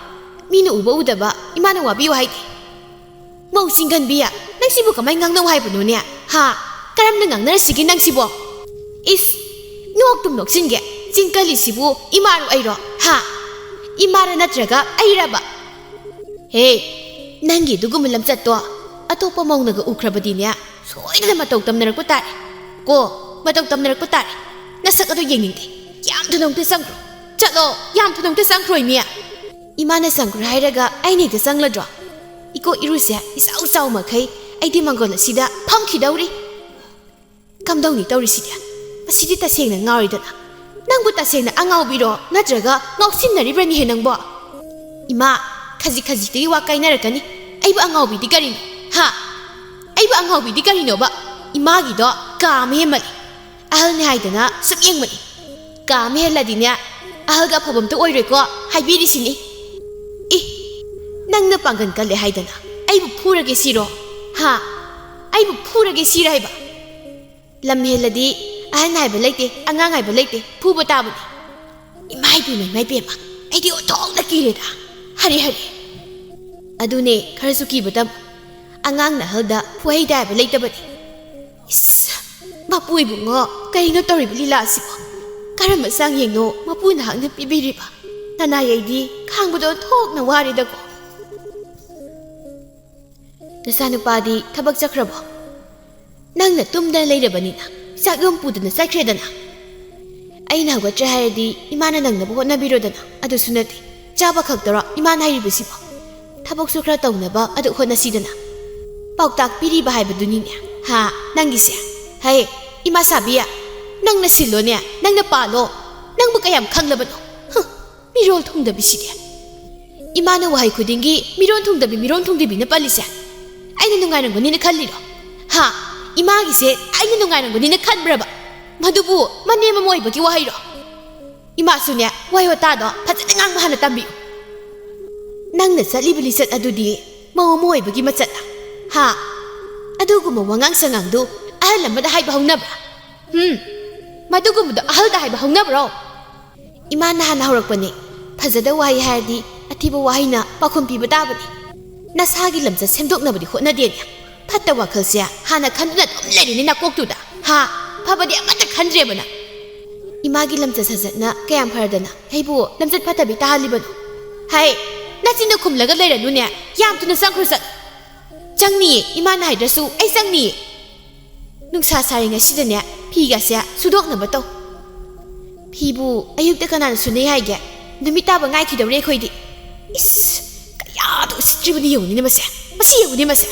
ꯃꯤꯅ ꯎꯕ ꯎꯗꯕ ꯏꯃꯥꯅ ꯋꯥꯕꯤꯌꯨ ꯍꯥꯏꯗꯦ꯫ ꯃꯧ ꯆꯤꯡꯒꯟꯕꯤ, ꯅꯪ ꯁꯤꯕꯨ ꯀꯃꯥꯏ ꯉꯥꯡꯅꯧ ꯍꯥꯏꯕꯅꯣꯅꯦ? ꯍꯥ? ꯀꯔꯝꯅ ꯉꯥꯡꯅꯔꯁꯤꯒꯦ ꯅꯪꯁꯤꯕꯣ? ꯏꯁ! ꯅꯣꯛꯇꯨꯝ ꯅꯣꯛꯁꯤꯟꯒꯦ꯫ ꯆꯤꯟ ꯀꯜꯂꯤꯁꯤꯕꯨ ꯏꯃꯥꯔꯣ ꯑꯩꯔꯣ? ꯍꯥ? ꯏꯃꯥꯔ ꯅꯠꯇ꯭ꯔꯒ ꯑꯩꯔꯕ? ꯍꯦ! ꯅꯪꯒꯤ ꯑꯗꯨꯒꯨꯝꯕ ꯂꯝꯆꯠꯇꯣ ꯑꯇꯣꯞꯄ ꯃꯧꯅꯒ ꯎꯈ꯭ꯔꯕꯗꯤꯅꯦ, ꯁꯣꯏꯗꯅ ꯃꯇꯧ ꯇꯝꯅꯔꯛꯄ ꯇꯥꯔꯦ꯫ ꯀꯣ, ꯃꯇꯧ ꯇꯝꯅꯔꯛꯄ ꯇꯥꯔꯦ꯫ ꯅꯁꯛ ꯑꯗꯨ ꯌꯦꯡꯅꯤꯡꯗꯦ꯫ ꯌꯥꯝ ꯊꯨꯅ ꯑꯃꯨꯛꯇ ꯆꯪꯈ꯭ꯔꯣ꯫ ꯆꯠꯂꯣ, ꯌꯥꯝ ꯊꯨꯅ ꯑꯃꯨꯛꯇ ꯆꯪꯈ꯭ꯔꯣ, ꯏꯃꯤ꯫ ꯏꯃꯥꯅ ꯆꯪꯈ꯭ꯔꯣ ꯍꯥꯏꯔꯒ ꯑꯩꯅ ꯍꯦꯛꯇ ꯆꯪꯂꯗ꯭ꯔꯣ? ꯏꯀꯣꯛ ꯏꯔꯨꯁꯦ ꯏꯆꯥꯎ ꯆꯥꯎ ꯃꯈꯩ ꯑꯩꯗꯤ ꯃꯪꯒꯣꯜ ꯑꯁꯤꯗ ꯐꯝꯈꯤꯗꯧꯔꯤ꯫ ꯀꯝꯗꯧꯅꯤ ꯇꯧꯔꯤꯁꯤꯗꯤ? ꯑꯁꯤꯗꯤ ꯇꯁꯦꯡꯅ ꯉꯥꯎꯔꯤꯗꯅ꯫ ꯅꯪꯕꯨ ꯇꯁꯦꯡꯅ ꯑꯉꯥꯎꯕꯤꯔꯣ ꯅꯠꯇ꯭ꯔꯒ ꯉꯥꯎꯁꯤꯟꯅꯔꯤꯕ꯭ꯔꯅꯤꯍꯦ ꯅꯪꯕꯣ? ꯏꯃꯥ, ꯈꯖꯤꯛ ꯈꯖꯤꯛꯇꯒꯤ ꯋꯥ ꯀꯥꯏꯅꯔꯛꯀꯅꯤ꯫ ꯑꯩꯕꯨ ꯑꯉꯥꯎꯕꯤꯗꯤ ꯀꯔꯤꯅꯣ? ꯍꯥ? ꯑꯩꯕꯨ ꯑꯉꯥꯎꯕꯤꯗꯤ ꯀꯔꯤꯅꯣꯕ? ꯏꯃꯥꯒꯤꯗꯣ ꯀꯥ ꯑꯃ ꯍꯦꯟꯃꯜꯂꯤ꯫ ꯑꯍꯜꯅꯤ ꯍꯥꯏꯗꯅ ꯁꯨꯝ ꯌꯦꯡꯕꯅꯤ꯫ ꯀꯥ ꯑꯃ ꯍꯦꯜꯂꯗꯤꯅꯦ, ꯑꯍꯜꯒ ꯑꯐꯕ ꯑꯝꯇ ꯑꯣꯏꯔꯣꯏꯀꯣ, ꯍꯥꯏꯕꯤꯔꯤꯁꯤꯅꯤ꯫ ꯏ, ꯅꯪꯅ ꯄꯥꯡꯒꯜ ꯀꯜꯂꯦ ꯍꯥꯏꯗꯅ ꯑꯩꯕꯨ ꯐꯨꯔꯒꯦ ꯁꯤꯔꯣ? ꯍꯥ? ꯑꯩꯕꯨ ꯐꯨꯔꯒꯦ ꯁꯤꯔ ꯍꯥꯏꯕ? ꯂꯝ ꯍꯦꯜꯂꯗꯤ ꯑꯍꯟ ꯍꯥꯏꯕ ꯂꯩꯇꯦ, ꯑꯉꯥꯡ ꯍꯥꯏꯕ ꯂꯩꯇꯦ, ꯐꯨꯕ ꯇꯥꯕꯅꯤ꯫ ꯏꯃꯥ ꯏꯕꯦꯝꯃ, ꯏꯃꯥ ꯏꯕꯦꯝꯃ, ꯑꯩꯗꯤ ꯑꯣꯟꯊꯣꯛꯅ ꯀꯤꯔꯦꯗ꯫ ꯍꯔꯦ, ꯍꯔꯦ꯫ ꯑꯗꯨꯅꯦ, ꯈꯔꯁꯨ ꯀꯤꯕ ꯇꯝꯃꯨ꯫ ꯑꯉꯥꯡꯅ ꯑꯍꯜꯗ ꯐꯨꯍꯩꯗꯦ ꯍꯥꯏꯕ ꯂꯩꯇꯕꯅꯤ꯫ ꯏꯁ, ꯃꯄꯨ ꯏꯕꯨꯡꯉꯣ, ꯀꯔꯤꯅꯣ ꯇꯧꯔꯤꯕ ꯂꯤꯂꯥ ꯑꯁꯤꯕꯣ? ꯀꯔꯝꯕ ꯆꯥꯡꯌꯦꯡꯅꯣ ꯃꯄꯨ ꯅꯍꯥꯛꯅ ꯄꯤꯕꯤꯔꯤꯕ? ꯅꯅꯥꯏ ꯑꯩꯗꯤ ꯈꯥꯡꯕꯗ ꯑꯣꯟꯊꯣꯛꯅ ꯋꯥꯔꯦꯗꯀꯣ꯫ ꯅꯆꯥꯅꯨꯄꯥꯗꯤ ꯊꯕꯛ ꯆꯠꯈ꯭ꯔꯕꯣ? ꯅꯪꯅ ꯇꯨꯝꯗꯅ ꯂꯩꯔꯕꯅꯤꯅ ꯆꯥꯛ ꯌꯨꯝ ꯄꯨꯗꯅ ꯆꯠꯈ꯭ꯔꯦꯗꯅ꯫ ꯑꯩꯅ ꯍꯧꯒꯠꯇ꯭ꯔꯦ ꯍꯥꯏꯔꯗꯤ ꯏꯃꯥꯅ ꯅꯪꯅꯕ ꯍꯣꯠꯅꯕꯤꯔꯣꯗꯅ꯫ ꯑꯗꯨꯁꯨ ꯅꯠꯇꯦ, ꯆꯥꯕ ꯈꯛꯇꯔꯣ ꯏꯃꯥꯅ ꯍꯥꯏꯔꯤꯕꯁꯤꯕꯣ? ꯊꯕꯛꯁꯨ ꯈꯔ ꯇꯧꯅꯕ ꯑꯗꯨ ꯍꯣꯠꯅꯁꯤꯗꯅ꯫ ꯄꯥꯎꯇꯥꯛ ꯄꯤꯔꯤꯕ ꯍꯥꯏꯕꯗꯨꯅꯤꯅꯦ꯫ ꯍꯥ, ꯅꯪꯒꯤꯁꯦ? ꯍꯩ, ꯏꯃꯥ ꯁꯥꯕꯤ, ꯅꯪꯅ ꯁꯤꯜꯂꯣꯅꯦ, ꯅꯪꯅ ꯄꯥꯜꯂꯣ꯫ ꯅꯪꯕꯨ ꯀꯌꯥꯝ ꯈꯪꯂꯕꯅꯣ? ꯍꯨꯝ, ꯃꯤꯔꯣꯜ ꯊꯨꯡꯗꯕꯤꯁꯤꯗꯤ꯫ ꯏꯃꯥꯅ ꯋꯥꯍꯩ ꯈꯨꯗꯤꯡꯒꯤ ꯃꯤꯔꯣꯜ ꯊꯨꯡꯗꯕꯤ, ꯃꯤꯔꯣꯜ ꯊꯨꯡꯗꯕꯤꯅ ꯄꯜꯂꯤꯁꯦ ꯑꯩꯅ ꯅꯨꯡꯉꯥꯏꯔꯝꯒꯅꯤꯅ ꯈꯜꯂꯤꯔꯣ? ꯍꯥ? ꯏꯃꯥꯒꯤꯁꯦ ꯑꯩꯅ ꯅꯨꯡꯉꯥꯏꯔꯝꯒꯅꯤꯅ ꯈꯟꯕ꯭ꯔꯕ? ꯃꯗꯨꯕꯨ ꯃꯅꯦꯝ ꯑꯃ ꯑꯣꯏꯕꯒꯤ ꯋꯥꯍꯩꯔꯣ? ꯏꯃꯥꯁꯨꯅꯦ, ꯋꯥꯍꯩ ꯋꯥꯇꯥꯗꯣ ꯐꯖꯅ ꯉꯥꯡꯕ ꯍꯥꯟꯅ ꯇꯝꯕꯤꯌꯨ꯫ ꯅꯪꯅ ꯆꯠꯂꯤꯕ ꯂꯤꯆꯠ ꯑꯗꯨꯗꯤ ꯃꯧ ꯑꯃ ꯑꯣꯏꯕꯒꯤ ꯃꯆꯠꯂ? ꯍꯥ? ꯑꯗꯨꯒꯨꯝꯕ ꯋꯥꯉꯥꯡ ꯁꯉꯥꯡꯗꯨ ꯑꯍꯜ ꯑꯃꯗ ꯍꯥꯏꯕ ꯍꯧꯅꯕ꯭ꯔꯥ? ꯍꯨꯝ, ꯃꯗꯨꯒꯨꯝꯕꯗꯣ ꯑꯍꯜꯗ ꯍꯥꯏꯕ ꯍꯧꯅꯕ꯭ꯔꯣ? ꯏꯃꯥꯅ ꯍꯥꯟꯅ ꯍꯧꯔꯛꯄꯅꯦ꯫ ꯐꯖꯗ ꯋꯥꯍꯩ ꯍꯥꯏꯔꯗꯤ ꯑꯊꯤꯕ ꯋꯥꯍꯩꯅ ꯄꯥꯎꯈꯨꯝ ꯄꯤꯕ ꯇꯥꯕꯅꯤ꯫ ꯅꯁꯥꯒꯤ ꯂꯝꯆꯠ ꯁꯦꯝꯗꯣꯛꯅꯕꯗꯤ ꯍꯣꯠꯅꯗꯦꯅꯦ꯫ ꯐꯠꯇ ꯋꯥꯈꯜꯁꯦ ꯍꯥꯟꯅ ꯈꯟꯗꯨꯅ ꯑꯗꯨꯝ ꯂꯩꯔꯤꯅꯦ ꯅꯀꯣꯛꯇꯨꯗ꯫ ꯍꯥ? ꯐꯕꯗꯤ ꯑꯃꯠꯇ ꯈꯟꯗ꯭ꯔꯦꯕ ꯅꯪ꯫ ꯏꯃꯥꯒꯤ ꯂꯝꯆꯠ ꯁꯥꯖꯠꯅ ꯀꯌꯥꯝ ꯐꯔꯗꯅ ꯑꯩꯕꯨ ꯂꯝꯆꯠ ꯐꯠꯇꯕꯤ ꯇꯥꯍꯜꯂꯤꯕꯅꯣ? ꯍꯥꯏ, ꯅꯆꯤꯟꯗ ꯈꯨꯝꯂꯒ ꯂꯩꯔꯅꯨꯅꯦ꯫ ꯌꯥꯝ ꯊꯨꯅ ꯆꯪꯈ꯭ꯔꯣ ꯆꯠ꯫ ꯆꯪꯅꯤꯌꯦ, ꯏꯃꯥꯅ ꯍꯥꯏꯗ꯭ꯔꯁꯨ ꯑꯩ ꯆꯪꯅꯤꯌꯦ꯫ ꯅꯨꯡꯁꯥ ꯁꯥꯔꯤꯉꯩꯁꯤꯗꯅꯦ ꯐꯤꯒꯁꯦ ꯁꯨꯗꯣꯛꯅꯕ ꯇꯧ꯫ ꯐꯤꯕꯨ ꯑꯌꯨꯛꯇ ꯀꯅꯥꯅ ꯁꯨꯅꯩ ꯍꯥꯏꯒꯦ? ꯅꯨꯃꯤꯠ ꯇꯥꯕ ꯉꯥꯏꯈꯤꯗꯧꯔꯦ ꯑꯩꯈꯣꯏꯗꯤ꯫ ꯏꯁ! ꯀꯌꯥꯗ ꯎꯁꯤꯠꯇ꯭ꯔꯤꯕꯅꯤ ꯌꯦꯡꯉꯨꯅꯦ ꯃꯁꯦ꯫ ꯃꯁꯤ ꯌꯦꯡꯉꯨꯅꯦ ꯃꯁꯦ꯫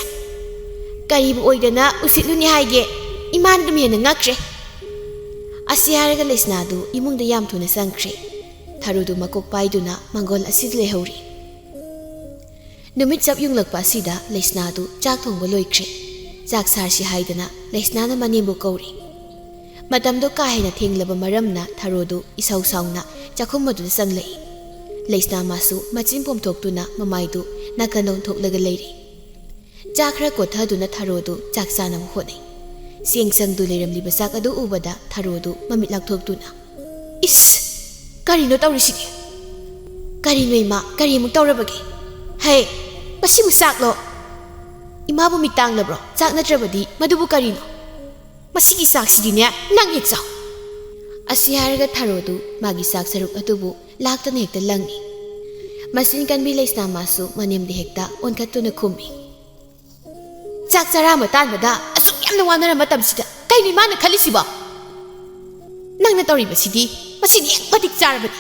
ꯀꯔꯤꯕꯨ ꯑꯣꯏꯗꯅ ꯎꯁꯤꯠꯂꯨꯅꯤ ꯍꯥꯏꯒꯦ? ꯏꯃꯥꯅ ꯑꯗꯨꯝ ꯍꯦꯟꯅ ꯉꯛꯈ꯭ꯔꯦ꯫ ꯑꯁꯤ ꯍꯥꯏꯔꯒ ꯂꯩꯁꯅꯥꯗꯨ ꯏꯃꯨꯡꯗ ꯌꯥꯝ ꯊꯨꯅ ꯆꯪꯈ꯭ꯔꯦ꯫ ꯊꯔꯨꯗꯨ ꯃꯀꯣꯛ ꯄꯥꯏꯗꯨꯅ ꯃꯪꯒꯣꯜ ꯑꯁꯤꯗ ꯂꯩꯍꯧꯔꯤ꯫ ꯅꯨꯃꯤꯠ ꯆꯞ ꯌꯨꯡꯂꯛꯄ ꯑꯁꯤꯗ ꯂꯩꯁꯅꯥꯗꯨ ꯆꯥꯛ ꯊꯣꯡꯕ ꯂꯣꯏꯈ꯭ꯔꯦ꯫ ꯆꯥꯛ ꯁꯥꯔꯁꯤ ꯍꯥꯏꯗꯅ ꯂꯩꯁꯅꯥꯅ ꯃꯅꯦꯝꯕꯨ ꯀꯧꯔꯤ꯫ ꯃꯇꯝꯗꯣ ꯀꯥ ꯍꯦꯟꯅ ꯊꯦꯡꯂꯕ ꯃꯔꯝꯅ ꯊꯔꯣꯗꯨ ꯏꯁꯧ ꯁꯥꯎꯅ ꯆꯥꯛꯈꯨꯝ ꯑꯗꯨꯗ ꯆꯪꯂꯛꯏ꯫ ꯂꯩꯁꯅꯥ ꯃꯥꯁꯨ ꯃꯆꯤꯟ ꯄꯣꯝꯊꯣꯛꯇꯨꯅ ꯃꯃꯥꯏꯗꯨ ꯅꯥꯀꯟ ꯑꯣꯟꯊꯣꯛꯂꯒ ꯂꯩꯔꯤ꯫ ꯆꯥꯛ ꯈꯔ ꯀꯣꯠꯊꯗꯨꯅ ꯊꯔꯣꯗꯨ ꯆꯥꯛ ꯆꯥꯅꯕ ꯍꯣꯠꯅꯩ꯫ ꯆꯦꯡ ꯆꯪꯗꯨ ꯂꯩꯔꯝꯂꯤꯕ ꯆꯥꯛ ꯑꯗꯨ ꯎꯕꯗ ꯊꯔꯣꯗꯨ ꯃꯃꯤꯠ ꯂꯥꯎꯊꯣꯛꯇꯨꯅ, "ꯏꯁ! ꯀꯔꯤꯅꯣ ꯇꯧꯔꯤꯁꯤꯗꯤ? ꯀꯔꯤꯅꯣ ꯏꯃꯥ? ꯀꯔꯤꯃꯨꯛ ꯇꯧꯔꯕꯒꯦ? ꯍꯦ, ꯃꯁꯤꯕꯨ ꯆꯥꯛꯂꯣ? ꯏꯃꯥꯕꯨ ꯃꯤꯠ ꯇꯥꯡꯂꯕ꯭ꯔꯣ? ꯆꯥꯛ ꯅꯠꯇ꯭ꯔꯕꯗꯤ ꯃꯗꯨꯕꯨ ꯀꯔꯤꯅꯣ? ꯃꯁꯤꯒꯤ ꯆꯥꯛꯁꯤꯗꯤꯅꯦ ꯅꯪ ꯍꯦꯛ ꯆꯥꯎ꯫" ꯑꯁꯤ ꯍꯥꯏꯔꯒ ꯊꯔꯣꯗꯨ ꯃꯥꯒꯤ ꯆꯥꯛ ꯁꯔꯨꯛ ꯑꯗꯨꯕꯨ ꯂꯥꯛꯇꯅ ꯍꯦꯛꯇ ꯂꯪꯏ꯫ ꯃꯆꯤꯟ ꯀꯟꯕꯤ ꯂꯩꯁꯅꯥ ꯃꯥꯁꯨ ꯃꯅꯦꯝꯗ ꯍꯦꯛꯇ ꯑꯣꯟꯈꯠꯇꯨꯅ ꯈꯨꯝꯃꯤ꯫ "ꯆꯥꯛ ꯆꯔꯥ ꯑꯃ ꯇꯥꯟꯕꯗ ꯑꯁꯨꯛ ꯌꯥꯝꯅ ꯋꯥꯅꯔ ꯃꯇꯝꯁꯤꯗ ꯀꯩꯅꯣ ꯏꯃꯥꯅ ꯈꯜꯂꯤꯁꯤꯕꯣ? ꯅꯪꯅ ꯇꯧꯔꯤꯕꯁꯤꯗꯤ ꯃꯁꯤꯗꯤ ꯍꯦꯛ ꯃꯇꯤꯛ ꯆꯥꯔꯕꯅꯤ꯫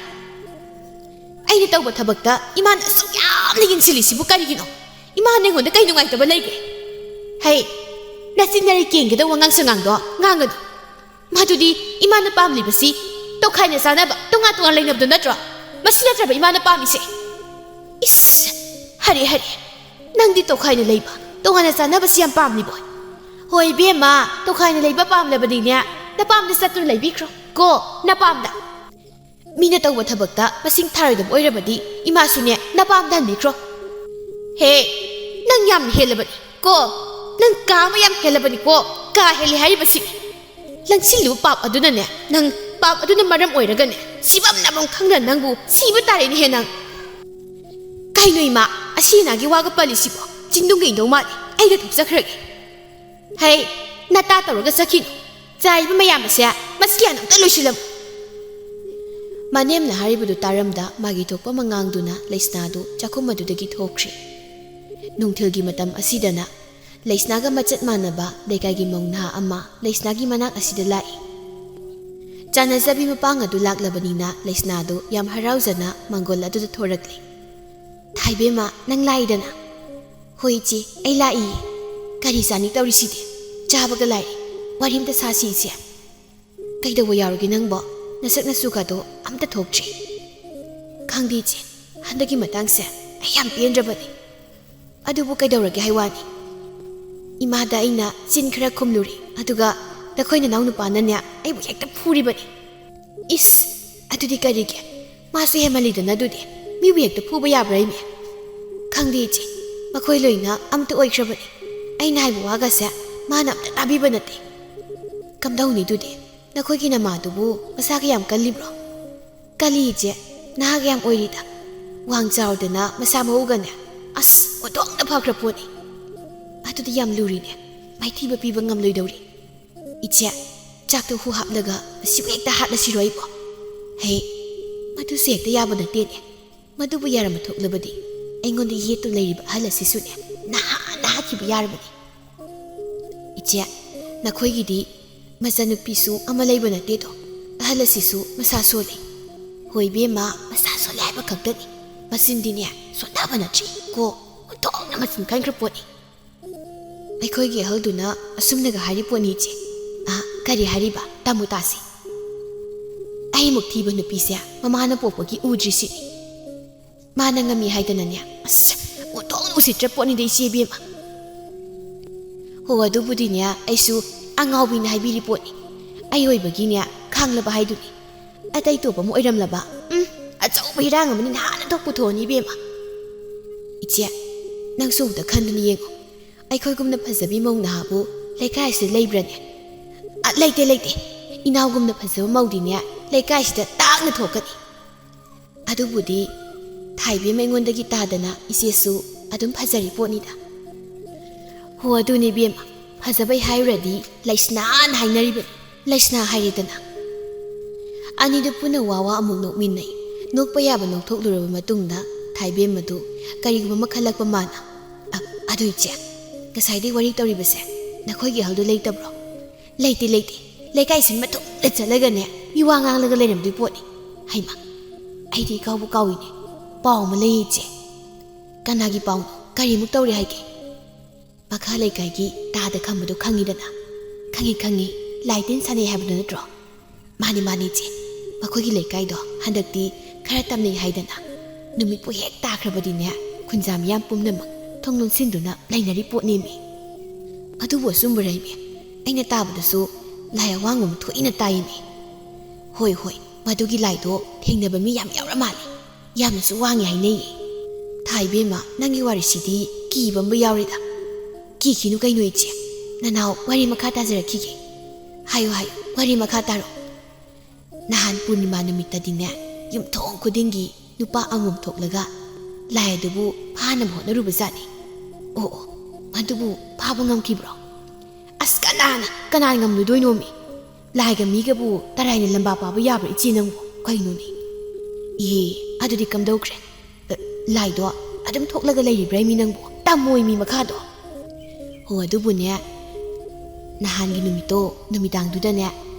ꯑꯩꯅ ꯇꯧꯕ ꯊꯕꯛꯇ ꯏꯃꯥꯅ ꯑꯁꯨꯛ ꯌꯥꯝꯅ ꯌꯦꯡꯁꯤꯜꯂꯤꯁꯤꯕꯨ ꯀꯔꯤꯒꯤꯅꯣ? ꯏꯃꯥꯅ ꯑꯩꯉꯣꯟꯗ ꯀꯩ ꯅꯨꯡꯉꯥꯏꯇꯕ ꯂꯩꯒꯦ? ꯍꯩ, ꯅꯆꯤꯟ ꯅꯔꯩ ꯀꯦꯟꯒꯗꯧꯕ ꯉꯥꯡꯁ ꯉꯥꯡꯗꯣ ꯉꯥꯡꯒꯅꯨ꯫ ꯃꯗꯨꯗꯤ ꯏꯃꯥꯅ ꯄꯥꯝꯂꯤꯕꯁꯤ ꯇꯣꯈꯥꯏꯅ ꯆꯥꯅꯕ, ꯇꯣꯉꯥꯟ ꯇꯣꯉꯥꯟ ꯂꯩꯅꯕꯗꯨ ꯅꯠꯇ꯭ꯔꯣ? ꯃꯁꯤ ꯅꯠꯇ꯭ꯔꯕ ꯏꯃꯥꯅ ꯄꯥꯝꯃꯤꯁꯦ?" "ꯏꯁ! ꯍꯔꯦ, ꯍꯔꯦ, ꯅꯪꯗꯤ ꯇꯣꯈꯥꯏꯅ ꯂꯩꯕ, ꯇꯣꯉꯥꯟꯅ ꯆꯥꯅꯕꯁꯤ ꯌꯥꯝ ꯄꯥꯝꯂꯤꯕꯣꯏ꯫ ꯍꯣꯏ ꯏꯕꯦꯝꯃ, ꯇꯣꯈꯥꯏꯅ ꯂꯩꯕ ꯄꯥꯝꯂꯕꯅꯤꯅꯦ, ꯅꯄꯥꯝꯗ ꯆꯠꯇꯨꯅ ꯂꯩꯕꯤꯈ꯭ꯔꯣ ꯀꯣ, ꯅꯄꯥꯝꯗ꯫ ꯃꯤꯅ ꯇꯧꯕ ꯊꯕꯛꯇ ꯃꯁꯤꯡ ꯊꯥꯔꯣꯏꯗꯕ ꯑꯣꯏꯔꯕꯗꯤ ꯏꯃꯥꯁꯨꯅꯦ ꯅꯄꯥꯝꯗ ꯍꯟꯕꯤꯈ꯭ꯔꯣ꯫" "ꯍꯦ, ꯅꯪ ꯌꯥꯝ ꯍꯦꯜꯂꯕꯅꯤ ꯀꯣ, ꯅꯪ ꯀꯥ ꯑꯃ ꯌꯥꯝ ꯍꯦꯜꯂꯕꯅꯤ ꯀꯣ, ꯀꯥ ꯍꯦꯜꯂꯤ ꯍꯥꯏꯔꯤꯕꯁꯤ꯫ ꯂꯪꯁꯤꯜꯂꯨꯕ ꯄꯥꯞ ꯑꯗꯨꯅꯅꯦ ꯅꯪ, ꯄꯥꯞ ꯑꯗꯨꯅ ꯃꯔꯝ ꯑꯣꯏꯔꯒꯅꯦ ꯁꯤꯐꯝ ꯂꯥꯛꯐꯝ ꯈꯪꯗꯅ ꯅꯪꯕꯨ ꯁꯤꯕ ꯇꯥꯔꯦꯅꯦꯍꯦ ꯅꯪ꯫" "ꯀꯩꯅꯣ ꯏꯃꯥ, ꯑꯁꯤ ꯑꯅꯥꯒꯤ ꯋꯥꯒ ꯄꯜꯂꯤꯁꯤꯕꯣ? ꯆꯤꯟꯗꯨꯝ ꯀꯩꯗꯧ ꯃꯥꯜꯂꯤ, ꯑꯩꯗ ꯊꯣꯛꯆꯈ꯭ꯔꯒꯦ꯫" "ꯍꯩ, ꯅꯇꯥ ꯇꯧꯔꯒ ꯆꯠꯈꯤꯅꯨ꯫ ꯆꯥꯏꯕ ꯃꯌꯥꯝ ꯑꯁꯦ ꯃꯁꯤ ꯍꯥꯟꯅ ꯑꯝꯇ ꯂꯣꯏꯁꯤꯜꯂꯝꯃꯨ꯫" ꯃꯅꯦꯝꯅ ꯍꯥꯏꯔꯤꯕꯗꯨ ꯇꯥꯔꯝꯗ ꯃꯥꯒꯤ ꯊꯣꯛꯄ ꯑꯃ ꯉꯥꯡꯗꯨꯅ ꯂꯩꯁꯅꯥꯗꯨ ꯆꯥꯛꯈꯨꯝ ꯑꯗꯨꯗꯒꯤ ꯊꯣꯛꯈ꯭ꯔꯦ꯫ ꯅꯨꯡꯊꯤꯜꯒꯤ ꯃꯇꯝ ꯑꯁꯤꯗꯅ ꯂꯩꯁꯅꯥꯒ ꯃꯆꯠ ꯃꯥꯟꯅꯕ ꯂꯩꯀꯥꯏꯒꯤ ꯃꯧ ꯅꯍꯥ ꯑꯃ ꯂꯩꯁꯅꯥꯒꯤ ꯃꯅꯥꯛ ꯑꯁꯤꯗ ꯂꯥꯛꯏ꯫ ꯆꯥꯟꯅꯖꯕꯤ ꯃꯄꯥꯡ ꯑꯗꯨ ꯂꯥꯛꯂꯕꯅꯤꯅ ꯂꯩꯁꯅꯥꯗꯨ ꯌꯥꯝ ꯍꯔꯥꯎꯖꯅ ꯃꯪꯒꯣꯜ ꯑꯗꯨꯗ ꯊꯣꯔꯛꯂꯦ꯫ "ꯊꯥꯏꯕꯦꯝꯃ, ꯅꯪ ꯂꯥꯛꯏꯗꯅ?" "ꯍꯣꯏ ꯏꯆꯦ, ꯑꯩ ꯂꯥꯛꯏꯌꯦ꯫ ꯀꯔꯤ ꯆꯥꯅꯤ ꯇꯧꯔꯤꯁꯤꯗꯤ? ꯆꯥꯕꯒ ꯂꯥꯏꯔꯤ꯫ ꯋꯥꯔꯤ ꯑꯝꯇ ꯁꯥꯁꯤ ꯏꯆꯦ꯫" "ꯀꯩꯗꯧꯕ ꯌꯥꯎꯔꯒꯦ ꯅꯪꯕꯣ? ꯅꯁꯛ ꯅꯁꯨꯒꯗꯣ ꯑꯝꯇ ꯊꯣꯛꯇ꯭ꯔꯤ꯫" "ꯈꯪꯗꯦ ꯏꯆꯦ, ꯍꯟꯗꯛꯀꯤ ꯃꯇꯥꯡꯁꯦ ꯑꯩ ꯌꯥꯝ ꯄꯦꯟꯗ꯭ꯔꯕꯅꯤ꯫ ꯑꯗꯨꯕꯨ ꯀꯩꯗꯧꯔꯒꯦ ꯍꯥꯏ ꯋꯥꯅꯤ? ꯏꯃꯥꯗ ꯑꯩꯅ ꯆꯤꯟ ꯈꯔ ꯈꯨꯝꯂꯨꯔꯦ, ꯑꯗꯨꯒ ꯅꯈꯣꯏ ꯅꯅꯥꯎ ꯅꯨꯄꯥꯅꯅꯦ ꯑꯩꯕꯨ ꯍꯦꯛꯇ ꯐꯨꯔꯤꯕꯅꯤ꯫" "ꯏꯁ, ꯑꯗꯨꯗꯤ ꯀꯔꯤꯒꯤ? ꯃꯥꯁꯨ ꯍꯦꯟꯃꯜꯂꯤꯗꯅ ꯑꯗꯨꯗꯤ꯫ ꯃꯤꯕꯨ ꯍꯦꯛꯇ ꯐꯨꯕ ꯌꯥꯕ꯭ꯔꯥ ꯏꯃꯦ?" "ꯈꯪꯗꯦ ꯏꯆꯦ, ꯃꯈꯣꯏ ꯂꯣꯏꯅ ꯑꯝꯇ ꯑꯣꯏꯈ꯭ꯔꯕꯅꯤ꯫ ꯑꯩꯅ ꯍꯥꯏꯕ ꯋꯥꯒꯁꯦ ꯃꯥꯅ ꯑꯝꯇ ꯇꯥꯕꯤꯕ ꯅꯠꯇꯦ꯫" "ꯀꯝꯗꯧꯅꯤ ꯑꯗꯨꯗꯤ? ꯅꯈꯣꯏꯒꯤ ꯅꯃꯥꯗꯨꯕꯨ ꯃꯁꯥꯒ ꯌꯥꯝ ꯀꯜꯂꯤꯕ꯭ꯔꯣ?" "ꯀꯜꯂꯤ ꯏꯆꯦ, ꯅꯍꯥꯒ ꯌꯥꯝ ꯑꯣꯏꯔꯤꯗ꯫ ꯋꯥꯡ ꯆꯥꯎꯗꯅ ꯃꯁꯥ ꯃꯎꯒꯅꯦ, ꯑꯁ, ꯑꯣꯟꯊꯣꯛꯅ ꯐꯈ꯭ꯔ ꯄꯣꯠꯅꯤ꯫" "ꯑꯗꯨꯗꯤ ꯌꯥꯝ ꯂꯨꯔꯤꯅꯦ, ꯃꯥꯏꯊꯤꯕ ꯄꯤꯕ ꯉꯝꯂꯣꯏꯗꯧꯔꯤ꯫ ꯏꯆꯦ, ꯆꯥꯛꯇ ꯍꯨ ꯍꯥꯞꯂꯒ ꯃꯁꯤꯕꯨ ꯍꯦꯛꯇ ꯍꯥꯠꯂꯁꯤꯔꯣ ꯑꯩꯕꯣ? ꯍꯦ, ꯃꯗꯨꯁꯨ ꯍꯦꯛꯇ ꯌꯥꯕ ꯅꯠꯇꯦꯅꯦ꯫ ꯃꯗꯨꯕꯨ ꯌꯥꯔꯝꯕ ꯊꯣꯛꯂꯕꯗꯤ ꯑꯩꯉꯣꯟꯗ ꯌꯦꯠꯇꯨꯅ ꯂꯩꯔꯤꯕ ꯑꯍꯜ ꯑꯁꯤꯁꯨꯅꯦ ꯅꯍꯥꯟꯅ ꯍꯥꯠꯈꯤꯕ ꯌꯥꯔꯕꯅꯤ꯫" "ꯏꯆꯦ, ꯅꯈꯣꯏꯒꯤꯗꯤ ꯃꯆꯥꯅꯨꯄꯤꯁꯨ ꯑꯃ ꯂꯩꯕ ꯅꯠꯇꯦꯗꯣ꯫ ꯑꯍꯜ ꯑꯁꯤꯁꯨ ꯃꯁꯥ ꯁꯣꯜꯂꯤ꯫" "ꯍꯣꯏ ꯏꯕꯦꯝꯃ, ꯃꯁꯥ ꯁꯣꯜꯂꯦ ꯍꯥꯏꯕ ꯈꯛꯇꯅꯤ꯫ ꯃꯆꯤꯟꯗꯤꯅꯦ ꯁꯣꯟꯊꯕ ꯅꯠꯇ꯭ꯔꯤ ꯀꯣ, ꯑꯣꯟꯊꯣꯛꯅ ꯃꯆꯤꯟ ꯀꯟꯈ꯭ꯔ ꯄꯣꯠꯅꯤ꯫" ꯑꯩꯈꯣꯏꯒꯤ ꯑꯍꯜꯗꯨꯅ ꯑꯁꯨꯝꯅꯒ ꯍꯥꯏꯔꯤ ꯄꯣꯠꯅꯤ ꯏꯆꯦ꯫ ꯑ, ꯀꯔꯤ ꯍꯥꯏꯔꯤꯕ? ꯇꯥꯃꯨ ꯇꯥꯁꯤ꯫ "ꯑꯩꯃꯨꯛ ꯊꯤꯕ ꯅꯨꯄꯤꯁꯦ ꯃꯃꯥꯅ ꯄꯣꯛꯄꯒꯤ ꯎꯗ꯭ꯔꯤꯁꯤꯅꯤ꯫ ꯃꯥꯅ ꯉꯝꯃꯤ ꯍꯥꯏꯗꯅꯅꯦ, ꯑꯁ, ꯑꯣꯟꯊꯣꯛꯅ ꯎꯁꯤꯠꯇ꯭ꯔ ꯄꯣꯠꯅꯤꯗ ꯏꯆꯦ ꯏꯕꯦꯝꯃ꯫" "ꯍꯣ, ꯑꯗꯨꯕꯨꯗꯤꯅꯦ, ꯑꯩꯁꯨ ꯑꯉꯥꯎꯕꯤꯅ ꯍꯥꯏꯕꯤꯔꯤ ꯄꯣꯠꯅꯤ꯫ ꯑꯩ ꯑꯣꯏꯕꯒꯤꯅꯦ ꯈꯥꯡꯂꯕ ꯍꯥꯏꯗꯨꯅꯤ꯫ ꯑꯇꯩ ꯇꯣꯞꯄ ꯑꯃ ꯑꯣꯏꯔꯝꯂꯕ, ꯎꯝ, ꯑꯆꯧꯕ ꯏꯔꯥꯡ ꯑꯃꯅꯤ ꯅꯍꯥꯟꯅ ꯊꯣꯛ ꯄꯨꯊꯣꯛꯑꯅꯤ ꯏꯕꯦꯝꯃ꯫" "ꯏꯆꯦ, ꯅꯪꯁꯨ ꯑꯃꯨꯛꯇ ꯈꯟꯗꯨꯅ ꯌꯦꯡꯉꯨ꯫ ꯑꯩꯈꯣꯏꯒꯨꯝꯅ ꯐꯖꯕꯤ ꯃꯧ ꯅꯍꯥꯕꯨ ꯂꯩꯀꯥꯏ ꯑꯁꯤꯗ ꯂꯩꯕ꯭ꯔꯅꯦ? ꯑ, ꯂꯩꯇꯦ, ꯂꯩꯇꯦ꯫ ꯏꯅꯥꯎꯒꯨꯝꯅ ꯐꯖꯕ ꯃꯧꯗꯤꯅꯦ ꯂꯩꯀꯥꯏꯁꯤꯗ ꯇꯥꯡꯅ ꯊꯣꯛꯀꯅꯤ꯫" "ꯑꯗꯨꯕꯨꯗꯤ ꯊꯥꯏꯕꯦꯝ ꯑꯩꯉꯣꯟꯗꯒꯤ ꯇꯥꯗꯅ ꯏꯆꯦꯁꯨ ꯑꯗꯨꯝ ꯐꯖꯔꯤ ꯄꯣꯠꯅꯤꯗ꯫" "ꯍꯣ, ꯑꯗꯨꯅꯤ ꯏꯕꯦꯝꯃ, ꯐꯖꯕꯩ ꯍꯥꯏꯔꯨꯔꯗꯤ ꯂꯩꯁꯅꯥꯅ ꯍꯥꯏꯅꯔꯤꯕꯅꯤ꯫ ꯂꯩꯁꯅꯥ ꯍꯥꯏꯔꯦꯗꯅ꯫ ꯑꯅꯤꯗꯨ ꯄꯨꯟꯅ ꯋꯥ ꯋꯥ ꯑꯃꯨꯛ ꯅꯣꯛꯃꯤꯟꯅꯩ꯫ ꯅꯣꯛꯄ ꯌꯥꯕ ꯅꯣꯛꯊꯣꯛꯂꯨꯔꯕ ꯃꯇꯨꯡꯗ ꯊꯥꯏꯕꯦꯝꯃꯗꯨ ꯀꯔꯤꯒꯨꯝꯕ ꯑꯃ ꯈꯜꯂꯛꯄ ꯃꯥꯅ, "ꯑ, ꯑꯗꯨ ꯏꯆꯦ, ꯉꯁꯥꯏꯗꯩ ꯋꯥꯔꯤ ꯇꯧꯔꯤꯕꯁꯦ ꯅꯈꯣꯏꯒꯤ ꯑꯍꯜꯗꯨ ꯂꯩꯇꯕ꯭ꯔꯣ?" "ꯂꯩꯇꯦ, ꯂꯩꯇꯦ꯫ ꯂꯩꯀꯥꯏ ꯁꯤꯟꯕ ꯊꯨꯡꯅ ꯆꯠꯂꯒꯅꯦ, ꯃꯤ ꯋꯥ ꯉꯥꯡꯂꯒ ꯂꯩꯔꯝꯗꯣꯏ ꯄꯣꯠꯅꯤ꯫" "ꯍꯩꯃ, ꯑꯩꯗꯤ ꯏꯀꯥꯎꯕꯨ ꯀꯥꯎꯏꯅꯦ꯫ ꯄꯥꯎ ꯑꯃ ꯂꯩꯌꯦ ꯏꯆꯦ꯫" "ꯀꯅꯥꯒꯤ ꯄꯥꯎꯅꯣ? ꯀꯔꯤꯃꯨꯛ ꯇꯧꯔꯦ ꯍꯥꯏꯒꯦ?" "ꯃꯈꯥ ꯂꯩꯀꯥꯏꯒꯤ ꯇꯥꯗ ꯈꯝꯕꯗꯣ ꯈꯪꯉꯤꯗꯅ?" "ꯈꯪꯉꯤ, ꯈꯪꯉꯤ꯫ ꯂꯥꯏ ꯇꯤꯟ ꯁꯥꯟꯅꯩ ꯍꯥꯏꯕꯗꯨ ꯅꯠꯇ꯭ꯔꯣ?" "ꯃꯥꯅꯤ, ꯃꯥꯅꯤ ꯏꯆꯦ꯫ ꯃꯈꯣꯏꯒꯤ ꯂꯩꯀꯥꯏꯗꯣ ꯍꯟꯗꯛꯇꯤ ꯈꯔ ꯇꯝꯅꯩ ꯍꯥꯏꯗꯅ꯫ ꯅꯨꯃꯤꯠꯄꯨ ꯍꯦꯛ ꯇꯥꯈ꯭ꯔꯕꯗꯤꯅꯦ, ꯈꯨꯟꯖꯥ ꯃꯤꯌꯥꯝ ꯄꯨꯝꯅꯃꯛ ꯊꯣꯡ ꯂꯣꯟꯁꯤꯟꯗꯨꯅ ꯂꯩꯅꯔꯤ ꯄꯣꯠꯅꯦꯃꯤ꯫ ꯑꯗꯨꯕꯨ ꯑꯆꯨꯝꯕꯔ ꯏꯃꯦ? ꯑꯩꯅ ꯇꯥꯕꯗꯁꯨ ꯂꯥꯏ ꯑꯋꯥꯡꯕ ꯑꯃ ꯊꯣꯛꯏꯅ ꯇꯥꯏꯃꯤ꯫" "ꯍꯣꯏ, ꯍꯣꯏ, ꯃꯗꯨꯒꯤ ꯂꯥꯏꯗꯣ ꯊꯦꯡꯅꯕ ꯃꯤ ꯌꯥꯝ ꯌꯥꯎꯔ ꯃꯥꯜꯂꯦ꯫ ꯌꯥꯝꯅꯁꯨ ꯋꯥꯡꯉꯤ ꯍꯥꯏꯅꯩꯌꯦ꯫" "ꯊꯥꯏ ꯏꯕꯦꯝꯃ, ꯅꯪꯒꯤ ꯋꯥꯔꯤꯁꯤꯗꯤ ꯀꯤꯕ ꯑꯃ ꯌꯥꯎꯔꯦꯗ꯫" "ꯀꯤꯈꯤꯅꯨ ꯀꯩꯅꯣ ꯏꯆꯦ꯫ ꯅꯅꯥꯎ ꯋꯥꯔꯤ ꯃꯈꯥ ꯇꯥꯖꯔꯛꯈꯤꯒꯦ꯫" "ꯍꯥꯏꯌꯨ, ꯍꯥꯏꯌꯨ, ꯋꯥꯔꯤ ꯃꯈꯥ ꯇꯥꯔꯣ꯫" "ꯅꯍꯥꯟ ꯄꯨꯔꯅꯤꯃꯥ ꯅꯨꯃꯤꯠꯇꯗꯤꯅꯦ, ꯌꯨꯝꯊꯣꯡ ꯈꯨꯗꯤꯡꯒꯤ ꯅꯨꯄꯥ ꯑꯃꯃꯝ ꯊꯣꯛꯂꯒ ꯂꯥꯏ ꯑꯗꯨꯕꯨ ꯐꯥꯅꯕ ꯍꯣꯠꯅꯔꯨꯕꯖꯥꯠꯅꯤ꯫" "ꯑꯣ, ꯑꯣ, ꯃꯗꯨꯕꯨ ꯐꯥꯕ ꯉꯝꯈꯤꯕ꯭ꯔꯣ?" "ꯑꯁ, ꯀꯅꯥꯅ, ꯀꯅꯥꯅ ꯉꯝꯂꯨꯗꯣꯏꯅꯣꯃꯤ? ꯂꯥꯏꯒ ꯃꯤꯒꯕꯨ ꯇꯔꯥꯏꯅ ꯂꯝꯕꯥ ꯄꯥꯕ ꯌꯥꯕ꯭ꯔꯣ ꯏꯆꯦ ꯅꯪꯕꯨ? ꯀꯩꯅꯣꯅꯦ?" "ꯏꯍꯦ, ꯑꯗꯨꯗꯤ ꯀꯝꯗꯧꯈ꯭ꯔꯦ? ꯑ, ꯂꯥꯏꯗꯣ ꯑꯗꯨꯝ ꯊꯣꯛꯂꯒ ꯂꯩꯔꯤꯕ꯭ꯔꯥ ꯃꯤ ꯅꯪꯕꯨ? ꯇꯝꯃꯣꯏ ꯃꯤ ꯃꯈꯥꯗꯣ?" "ꯍꯣ, ꯑꯗꯨꯕꯨꯅꯦ, ꯅꯍꯥꯟꯒꯤ ꯅꯨꯃꯤꯠꯇꯣ, ꯅꯨꯃꯤꯗꯥꯡꯗꯨꯗꯅꯦ,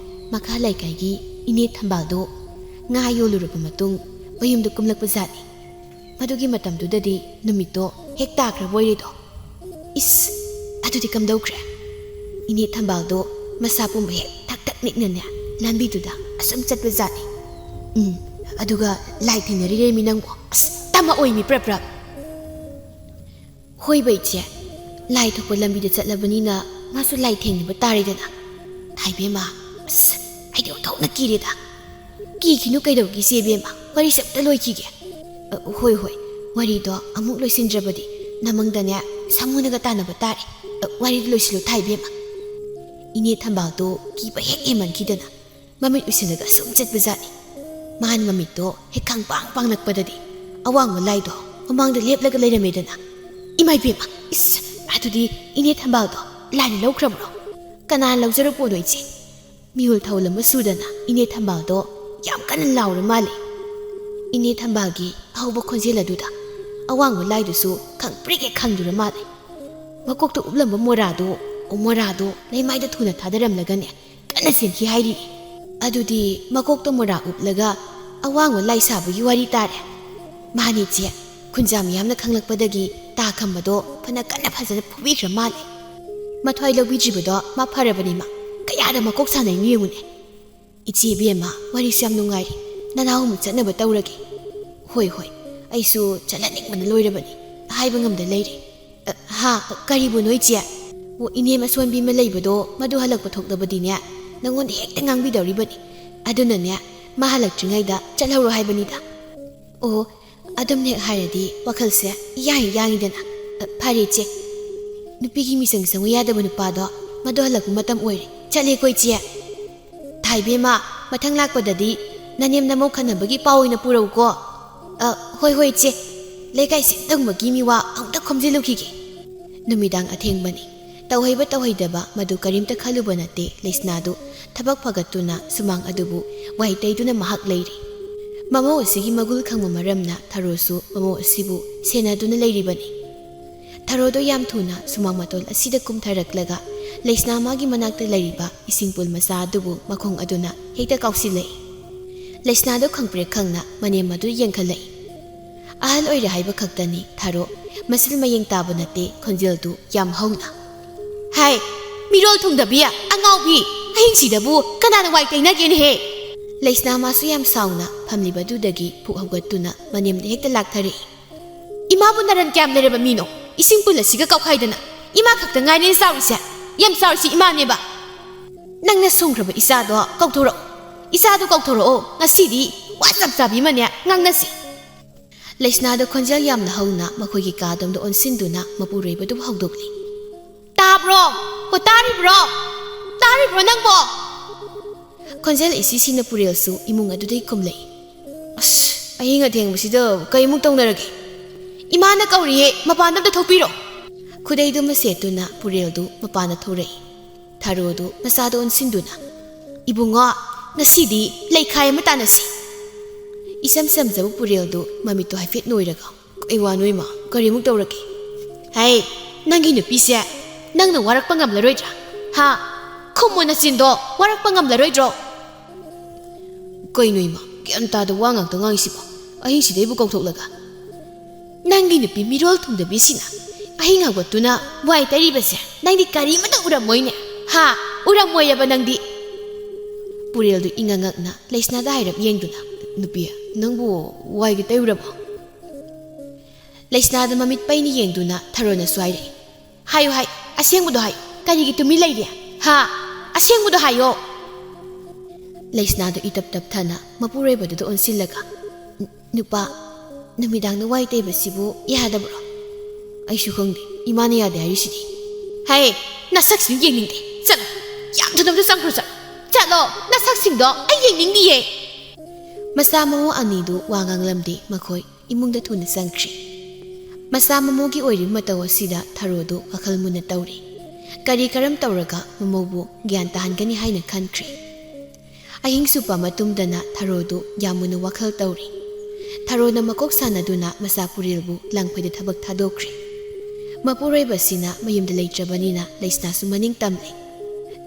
ꯃꯈꯥ ꯂꯩꯀꯥꯏꯒꯤ ꯏꯅꯦ ꯊꯝꯕꯥꯜꯗꯣ ꯉꯥ ꯌꯣꯜꯂꯨꯔꯕ ꯃꯇꯨꯡ ꯃꯌꯨꯝꯗ ꯀꯨꯝꯂꯛꯄ ꯖꯥꯠꯅꯤ꯫ ꯃꯗꯨꯒꯤ ꯃꯇꯝꯗꯨꯗꯗꯤ ꯅꯨꯃꯤꯠꯇꯣ ꯍꯦꯛ ꯇꯥꯈ꯭ꯔꯕ ꯑꯣꯏꯔꯦꯗꯣ꯫" "ꯏꯁ, ꯑꯗꯨꯗꯤ ꯀꯝꯗꯧꯈ꯭ꯔꯦ?" "ꯏꯅꯦ ꯊꯝꯕꯥꯜꯗꯣ ꯃꯁꯥ ꯄꯨꯝꯕ ꯍꯦꯛ ꯊꯛ ꯊꯛ ꯅꯤꯛꯅꯅꯦ, ꯂꯝꯕꯤꯗꯨꯗ ꯑꯁꯨꯝ ꯆꯠꯄ ꯖꯥꯠꯅꯤ꯫" "ꯎꯝ, ꯑꯗꯨꯒ ꯂꯥꯏ ꯊꯦꯡꯅꯔꯤꯔꯦ ꯃꯤ ꯅꯪꯕꯨ? ꯑꯁ, ꯇꯝꯃꯛꯑꯣꯏ ꯃꯤ ꯄ꯭ꯔꯞ ꯄ꯭ꯔꯞ!" "ꯍꯣꯏꯕ ꯏꯆꯦ, ꯂꯥꯏ ꯊꯣꯛꯄ ꯂꯝꯕꯤꯗ ꯆꯠꯂꯕꯅꯤꯅ ꯃꯥꯁꯨ ꯂꯥꯏ ꯊꯦꯡꯅꯕ ꯇꯥꯔꯦꯗꯅ꯫" "ꯊꯥꯏꯕꯦꯝꯃ, ꯑꯁ, ꯑꯩꯗꯤ ꯑꯣꯟꯊꯣꯛꯅ ꯀꯤꯔꯦꯗ꯫" "ꯀꯤꯈꯤꯅꯨ ꯀꯩꯗꯧꯒꯦ ꯏꯆꯦ ꯏꯕꯦꯝꯃ, ꯋꯥꯔꯤꯁꯦ ꯑꯝꯇ ꯂꯣꯏꯈꯤꯒꯦ꯫" "ꯑ, ꯍꯣꯏ, ꯍꯣꯏ, ꯋꯥꯔꯤꯗꯣ ꯑꯃꯨꯛ ꯂꯣꯏꯁꯤꯟꯗ꯭ꯔꯕꯗꯤ ꯅꯃꯪꯗꯅꯦ ꯁꯥꯃꯨꯅꯒ ꯇꯥꯟꯅꯕ ꯇꯥꯔꯦ꯫ ꯑ, ꯋꯥꯔꯤꯗꯣ ꯂꯣꯏꯁꯤꯜꯂꯨ ꯊꯥꯏꯕꯦꯝꯃ꯫" ꯏꯅꯦ ꯊꯝꯕꯥꯜꯗꯣ ꯀꯤꯕ ꯍꯦꯛ ꯍꯦꯟꯃꯟꯈꯤꯗꯅ ꯃꯃꯤꯠ ꯎꯏꯁꯤꯜꯂꯒ ꯁꯨꯝ ꯆꯠꯄꯖꯥꯠꯅꯤ꯫ ꯃꯥꯅ ꯃꯃꯤꯠꯇꯣ ꯍꯦꯛ ꯈꯪꯄꯥꯡ ꯄꯥꯡꯂꯛꯄꯗꯗꯤ ꯑꯋꯥꯡꯕ ꯂꯥꯏꯗꯣ ꯃꯃꯥꯡꯗ ꯂꯦꯞꯂꯒ ꯂꯩꯔꯝꯃꯦꯗꯅ꯫ "ꯏꯃꯥ ꯏꯕꯦꯝꯃ, ꯏꯁ, ꯑꯗꯨꯗꯤ ꯏꯅꯦ ꯊꯝꯕꯥꯜꯗꯣ ꯂꯥꯏꯅ ꯂꯧꯈ꯭ꯔꯕ꯭ꯔꯣ? ꯀꯅꯥꯅ ꯂꯧꯖꯔꯛꯄꯅꯣ ꯏꯆꯦ? ꯃꯤꯍꯨꯜ ꯊꯧꯍꯜ ꯑꯃ ꯁꯨꯗꯅ ꯏꯅꯦ ꯊꯝꯕꯥꯜꯗꯣ ꯌꯥꯝ ꯀꯟꯅ ꯂꯥꯎꯔ ꯃꯥꯜꯂꯦ꯫ ꯏꯅꯦ ꯊꯝꯕꯥꯜꯒꯤ ꯑꯍꯧꯕ ꯈꯣꯟꯖꯦꯜ ꯑꯗꯨꯗ ꯑꯋꯥꯡꯕ ꯂꯥꯏꯗꯨꯁꯨ ꯈꯪꯄ꯭ꯔꯦꯛ ꯍꯦꯛ ꯈꯪꯗꯨꯔ ꯃꯥꯜꯂꯦ꯫ ꯃꯀꯣꯛꯇ ꯎꯞꯂꯝꯕ ꯃꯣꯔꯥꯗꯣ, ꯑꯣ, ꯃꯣꯔꯥꯗꯣ ꯂꯩꯃꯥꯏꯗ ꯊꯨꯅ ꯊꯥꯗꯔꯝꯂꯒꯅꯦ, ꯀꯟꯅ ꯆꯦꯟꯈꯤ ꯍꯥꯏꯔꯤ꯫ ꯑꯗꯨꯗꯤ ꯃꯀꯣꯛꯇ ꯃꯣꯔꯥ ꯎꯞꯂꯒ ꯑꯋꯥꯡꯕ ꯂꯥꯏ ꯁꯥꯕꯒꯤ ꯋꯥꯔꯤ ꯇꯥꯔꯦ꯫ ꯃꯥꯅꯤ ꯏꯆꯦ, ꯈꯨꯟꯖꯥ ꯃꯤꯌꯥꯝꯅ ꯈꯪꯂꯛꯄꯗꯒꯤ ꯇꯥ ꯈꯝꯕꯗꯣ ꯐꯅ ꯀꯟꯅ ꯐꯖꯅ ꯐꯨꯕꯤꯈ꯭ꯔ ꯃꯥꯜꯂꯦ꯫ ꯃꯊ꯭ꯋꯥꯏ ꯂꯧꯕꯤꯗ꯭ꯔꯤꯕꯗꯣ ꯃꯥ ꯐꯔꯕꯅꯤ ꯃꯥ꯫ ꯀꯌꯥꯗ ꯃꯀꯣꯛ ꯁꯥꯟꯅꯩꯅꯣ ꯌꯦꯡꯉꯨꯅꯦ꯫ ꯏꯆꯦ ꯏꯕꯦꯝꯃ, ꯋꯥꯔꯤꯁꯨ ꯌꯥꯝ ꯅꯨꯡꯉꯥꯏꯔꯤ꯫ ꯅꯅꯥꯎ ꯑꯃꯨꯛ ꯆꯠꯅꯕ ꯇꯧꯔꯒꯦ꯫ ꯍꯣꯏ, ꯍꯣꯏ, ꯑꯩꯁꯨ ꯆꯠꯍꯟꯅꯤꯡꯕꯅ ꯂꯣꯏꯔꯕꯅꯤ꯫ ꯍꯥꯏꯕ ꯉꯝꯗ ꯂꯩꯔꯦ꯫ ꯑ, ꯍꯥ, ꯀꯔꯤꯕꯨꯅꯣ ꯏꯆꯦ? ꯑꯣ, ꯏꯅꯦꯝ ꯑꯁꯣꯟꯕꯤ ꯑꯃ ꯂꯩꯕꯗꯣ, ꯃꯗꯨ ꯍꯜꯂꯛꯄ ꯊꯣꯛꯂꯕꯗꯤꯅꯦ, ꯅꯪꯉꯣꯟꯗ ꯍꯦꯛꯇ ꯉꯥꯡꯕꯤꯗꯧꯔꯤꯕꯅꯤ꯫ ꯑꯗꯨꯅꯅꯦ, ꯃꯥ ꯍꯜꯂꯛꯇ꯭ꯔꯤꯉꯩꯗ ꯆꯠꯍꯧꯔꯣ ꯍꯥꯏꯕꯅꯤꯗ꯫ ꯑꯣ, ꯑꯗꯨꯝꯅ ꯍꯦꯛ ꯍꯥꯏꯔꯗꯤ ꯋꯥꯈꯜꯁꯦ ꯏꯌꯥꯡ ꯍꯦꯛ ꯌꯥꯡꯉꯤꯗꯅ꯫ ꯑ, ꯐꯔꯦ ꯏꯆꯦ꯫ ꯅꯨꯄꯤꯒꯤ ꯃꯤꯆꯪ ꯆꯪꯉꯨ ꯌꯥꯗꯕ ꯅꯨꯄꯥꯗꯣ, ꯃꯗꯨ ꯍꯜꯂꯛꯄ ꯃꯇꯝ ꯑꯣꯏꯔꯦ꯫ ꯆꯠꯂꯦꯀꯣ ꯏꯆꯦ꯫ ꯊꯥꯏꯕꯦꯝꯃ, ꯃꯊꯪ ꯂꯥꯛꯄꯗꯗꯤ ꯅꯅꯦꯝ ꯅꯃꯧ ꯈꯠꯅꯕꯒꯤ ꯄꯥꯎ ꯑꯣꯏꯅ ꯄꯨꯔꯛꯎꯀꯣ꯫ ꯑ, ꯍꯣꯏ, ꯍꯣꯏ, ꯏꯆꯦ꯫ ꯂꯩꯀꯥꯏ ꯁꯤꯟ ꯊꯨꯡꯕꯒꯤ ꯃꯤꯋꯥ ꯑꯃꯨꯛꯇ ꯈꯣꯝꯖꯤꯜꯂꯨꯈꯤꯒꯦ꯫ ꯅꯨꯃꯤꯗꯥꯡ ꯑꯊꯦꯡꯕꯅꯤ꯫ ꯇꯧꯍꯩꯕ ꯇꯧꯍꯩꯗꯕ ꯃꯗꯨ ꯀꯔꯤꯝꯇ ꯈꯜꯂꯨꯕ ꯅꯠꯇꯦ ꯂꯩꯁꯅꯥꯗꯨ꯫ ꯊꯕꯛ ꯐꯒꯠꯇꯨꯅ ꯁꯨꯃꯥꯡ ꯑꯗꯨꯕꯨ ꯋꯥꯏ ꯇꯩꯗꯨꯅ ꯃꯍꯥꯛ ꯂꯩꯔꯤ꯫ ꯃꯃꯧ ꯑꯁꯤꯒꯤ ꯃꯒꯨꯜ ꯈꯪꯕ ꯃꯔꯝꯅ ꯊꯔꯣꯁꯨ ꯃꯃꯧ ꯑꯁꯤꯕꯨ ꯁꯦꯟꯅꯗꯨꯅ ꯂꯩꯔꯤꯕꯅꯤ꯫ ꯊꯔꯣꯗꯣ ꯌꯥꯝ ꯊꯨꯅ ꯁꯨꯃꯥꯡ ꯃꯇꯣꯜ ꯑꯁꯤꯗ ꯀꯨꯝꯊꯔꯛꯂꯒ ꯂꯩꯁꯅꯥ ꯃꯥꯒꯤ ꯃꯅꯥꯛꯇ ꯂꯩꯔꯤꯕ ꯏꯁꯤꯡ ꯄꯨꯜ ꯃꯆꯥ ꯑꯗꯨꯕꯨ ꯃꯈꯣꯡ ꯑꯗꯨꯅ ꯍꯦꯛꯇ ꯀꯥꯎꯁꯤꯜꯂꯛꯏ꯫ ꯂꯩꯁꯅꯥꯗꯣ ꯈꯪꯄ꯭ꯔꯦꯛ ꯈꯪꯅ ꯃꯅꯦꯝ ꯑꯗꯨ ꯌꯦꯡꯈꯠꯂꯛꯏ꯫ ꯑꯍꯜ ꯑꯣꯏꯔꯦ ꯍꯥꯏꯕ ꯈꯛꯇꯅꯤ ꯊꯔꯣ, ꯃꯆꯤꯜ ꯃꯌꯦꯡ ꯇꯥꯕ ꯅꯠꯇꯦ ꯈꯣꯟꯖꯦꯜꯗꯨ ꯌꯥꯝ ꯍꯧꯅ꯫ ꯍꯥꯏ, ꯃꯤꯔꯣꯜ ꯊꯨꯡꯗꯕꯤ, ꯑꯉꯥꯎꯕꯤ, ꯑꯍꯤꯡꯁꯤꯗꯕꯨ ꯀꯅꯥꯅ ꯋꯥꯏ ꯇꯩꯅꯒꯦꯅꯦꯍꯦ? ꯂꯩꯁꯅꯥ ꯃꯥꯁꯨ ꯌꯥꯝ ꯁꯥꯎꯅ ꯐꯝꯂꯤꯕꯗꯨꯗꯒꯤ ꯐꯨꯛ ꯍꯧꯒꯠꯇꯨꯅ ꯃꯅꯦꯝꯗ ꯍꯦꯛꯇ ꯂꯥꯛꯊꯔꯛꯏ꯫ ꯏꯃꯥꯕꯨ ꯅꯔꯟ ꯀꯌꯥꯝ ꯂꯩꯔꯕ ꯃꯤꯅꯣ? ꯏꯁꯤꯡ ꯄꯨꯜ ꯑꯁꯤꯒ ꯀꯥꯎꯈꯥꯏꯗꯅ ꯏꯃꯥ ꯈꯛꯇ ꯉꯥꯏꯔꯦꯅꯦ ꯆꯥꯎꯔꯤꯁꯦ꯫ ꯌꯥꯝ ꯆꯥꯎꯔꯤꯁꯤ ꯏꯃꯥꯅꯦꯕ꯫ ꯅꯪꯅ ꯁꯣꯡꯈ꯭ꯔꯕ ꯏꯆꯥꯗꯣ ꯀꯧꯊꯣꯔꯛꯑꯣ꯫ ꯏꯆꯥꯗꯣ ꯀꯧꯊꯣꯔꯛꯑꯣ꯫ ꯉꯁꯤꯗꯤ ꯋꯥ ꯆꯞ ꯆꯥꯕꯤ ꯑꯃꯅꯦ ꯉꯥꯡꯅꯁꯤ꯫ ꯂꯩꯁꯅꯥꯗ ꯈꯣꯟꯖꯦꯜ ꯌꯥꯝꯅ ꯍꯧꯅ ꯃꯈꯣꯏꯒꯤ ꯀꯥꯗꯣꯝꯗ ꯑꯣꯟꯁꯤꯟꯗꯨꯅ ꯃꯄꯨꯔꯣꯏꯕꯗꯨꯕꯨ ꯍꯧꯗꯣꯛꯂꯤ꯫ ꯇꯥꯕ꯭ꯔꯣ? ꯍꯣ, ꯇꯥꯔꯤꯕ꯭ꯔꯣ? ꯇꯥꯔꯤꯕ꯭ꯔꯣ ꯅꯪꯕꯣ? ꯈꯣꯟꯖꯦꯜ ꯏꯁꯤ ꯁꯤꯅ ꯄꯨꯔꯦꯜꯁꯨ ꯏꯃꯨꯡ ꯑꯗꯨꯗꯒꯤ ꯈꯨꯝꯂꯛꯏ꯫ ꯑꯁ, ꯑꯍꯤꯡ ꯑꯊꯦꯡꯕꯁꯤꯗ ꯀꯩꯃꯨꯛ ꯇꯧꯅꯔꯒꯦ? ꯏꯃꯥꯅ ꯀꯧꯔꯤꯌꯦ, ꯃꯄꯥꯟꯗ ꯑꯝꯇ ꯊꯣꯛꯄꯤꯔꯣ꯫ ꯈꯨꯗꯩꯗꯨ ꯃꯁꯦꯠꯇꯨꯅ ꯄꯨꯔꯦꯜꯗꯨ ꯃꯄꯥꯟꯗ ꯊꯣꯔꯛꯏ꯫ ꯊꯔꯣꯗꯨ ꯃꯆꯥꯗ ꯑꯣꯟꯁꯤꯟꯗꯨꯅ, "ꯏꯕꯨꯡꯉꯣ, ꯉꯁꯤꯗꯤ ꯂꯩꯈꯥꯏ ꯑꯃ ꯇꯥꯟꯅꯁꯤ꯫" ꯏꯁꯝ ꯁꯝꯖꯕ ꯄꯨꯔꯦꯜꯗꯨ ꯃꯃꯤꯠꯇꯨ ꯍꯥꯏꯐꯦꯠ ꯅꯣꯏꯔꯒ, "ꯀꯩ ꯋꯥꯅꯣ ꯏꯃꯥ? ꯀꯔꯤꯃꯨꯛ ꯇꯧꯔꯒꯦ?" "ꯍꯩ, ꯅꯪꯒꯤ ꯅꯨꯄꯤꯁꯦ ꯅꯪꯅ ꯋꯥꯔꯛꯄ ꯉꯝꯂꯔꯣꯏꯗ꯭ꯔꯥ? ꯍꯥ? ꯈꯨꯝꯃꯣ ꯅꯆꯤꯟꯗꯣ, ꯋꯥꯔꯛꯄ ꯉꯝꯂꯔꯣꯏꯗ꯭ꯔꯣ?" "ꯀꯩꯅꯣ ꯏꯃꯥ, ꯒ꯭ꯌꯥꯟ ꯇꯥꯗ ꯋꯥ ꯉꯥꯛꯇ ꯉꯥꯡꯉꯤꯁꯤꯕꯣ? ꯑꯍꯤꯡꯁꯤꯗ ꯑꯩꯕꯨ ꯀꯧꯊꯣꯛꯂꯒ?" "ꯅꯪꯒꯤ ꯅꯨꯄꯤ ꯃꯤꯔꯣꯜ ꯊꯨꯡꯗꯕꯤꯁꯤꯅ ꯑꯍꯤꯡ ꯍꯧꯒꯠꯇꯨꯅ ꯋꯥꯏ ꯇꯩꯔꯤꯕꯁꯦ ꯅꯪꯗꯤ ꯀꯔꯤꯃꯇ ꯎꯔꯝꯃꯣꯏꯅꯦ? ꯍꯥ? ꯎꯔꯝꯃꯣꯏꯑꯕ ꯅꯪꯗꯤ?" ꯄꯨꯔꯦꯜꯗꯨ ꯏꯉꯛ ꯉꯛꯅ ꯂꯩꯁꯅꯥꯗ ꯍꯥꯏꯔꯞ ꯌꯦꯡꯗꯨꯅ, "ꯅꯨꯄꯤ, ꯅꯪꯕꯨ ꯋꯥꯏꯒ ꯇꯩꯔꯨꯔꯕꯣ?" ꯂꯩꯁꯅꯥꯗ ꯃꯃꯤꯠ ꯄꯩꯅ ꯌꯦꯡꯗꯨꯅ ꯊꯔꯣꯅꯁꯨ ꯍꯥꯏꯔꯛꯏ, "ꯍꯥꯏꯌꯨ, ꯍꯥꯏ, ꯑꯁꯦꯡꯕꯗꯣ ꯍꯥꯏꯌꯨ꯫ ꯀꯔꯤꯒꯤ ꯇꯨꯃꯤꯟ ꯂꯩꯔꯤ? ꯍꯥ? ꯑꯁꯦꯡꯕꯗꯣ ꯍꯥꯏꯌꯣ!" ꯂꯩꯁꯅꯥꯗꯨ ꯏꯇꯞ ꯇꯞꯊꯅ ꯃꯄꯨꯔꯣꯏꯕꯗꯨꯗ ꯑꯣꯟꯁꯤꯜꯂꯒ, "ꯅꯨꯄꯥ, ꯅꯨꯃꯤꯗꯥꯡꯗ ꯋꯥꯏ ꯇꯩꯕꯁꯤꯕꯨ ꯌꯥꯗꯕ꯭ꯔꯣ?" "ꯑꯩꯁꯨ ꯈꯪꯗꯦ, ꯏꯃꯥꯅ ꯌꯥꯗꯦ ꯍꯥꯏꯔꯤꯁꯤꯗꯤ꯫" "ꯍꯦ, ꯅꯁꯛꯁꯤꯡ ꯌꯦꯡꯅꯤꯡꯗꯦ꯫ ꯆꯠꯂꯣ, ꯌꯥꯝ ꯊꯨꯅ ꯑꯝꯇ ꯆꯪꯈ꯭ꯔꯣ, ꯆꯠꯂꯣ꯫ ꯆꯠꯂꯣ, ꯅꯁꯛꯁꯤꯡꯗꯣ ꯑꯩ ꯌꯦꯡꯅꯤꯡꯗꯤꯌꯦ꯫" ꯃꯆꯥ ꯃꯃꯧ ꯑꯅꯤꯗꯨ ꯋꯥ ꯉꯥꯡꯂꯝꯗꯦ, ꯃꯈꯣꯏ ꯏꯃꯨꯡꯗ ꯊꯨꯅ ꯆꯪꯈ꯭ꯔꯤ꯫ ꯃꯆꯥ ꯃꯃꯧꯒꯤ ꯑꯣꯏꯔꯤꯕ ꯃꯇꯧ ꯑꯁꯤꯗ ꯊꯔꯣꯗꯨ ꯋꯥꯈꯜ ꯃꯨꯟꯅ ꯇꯧꯔꯤ꯫ ꯀꯔꯤ ꯀꯔꯝ ꯇꯧꯔꯒ ꯃꯃꯧꯕꯨ ꯒ꯭ꯌꯥꯟ ꯇꯥꯍꯟꯒꯅꯤ ꯍꯥꯏꯅ ꯈꯟꯈ꯭ꯔꯤ꯫ ꯑꯍꯤꯡ ꯆꯨꯞꯄ ꯑꯃ ꯇꯨꯝꯗꯅ ꯊꯔꯣꯗꯨ ꯌꯥꯝ ꯃꯨꯟꯅ ꯋꯥꯈꯜ ꯇꯧꯔꯤ꯫ ꯊꯔꯣꯅ ꯃꯀꯣꯛ ꯁꯥꯟꯅꯗꯨꯅ ꯃꯆꯥ ꯄꯨꯔꯦꯜꯕꯨ ꯂꯥꯡꯐꯩꯗ ꯊꯕꯛ ꯊꯥꯗꯣꯛꯈ꯭ꯔꯦ꯫ ꯃꯄꯨꯔꯣꯏꯕꯁꯤꯅ ꯃꯌꯨꯝꯗ ꯂꯩꯇ꯭ꯔꯕꯅꯤꯅ ꯂꯩꯁꯅꯥꯁꯨ ꯃꯅꯤꯡ ꯇꯝꯂꯤ꯫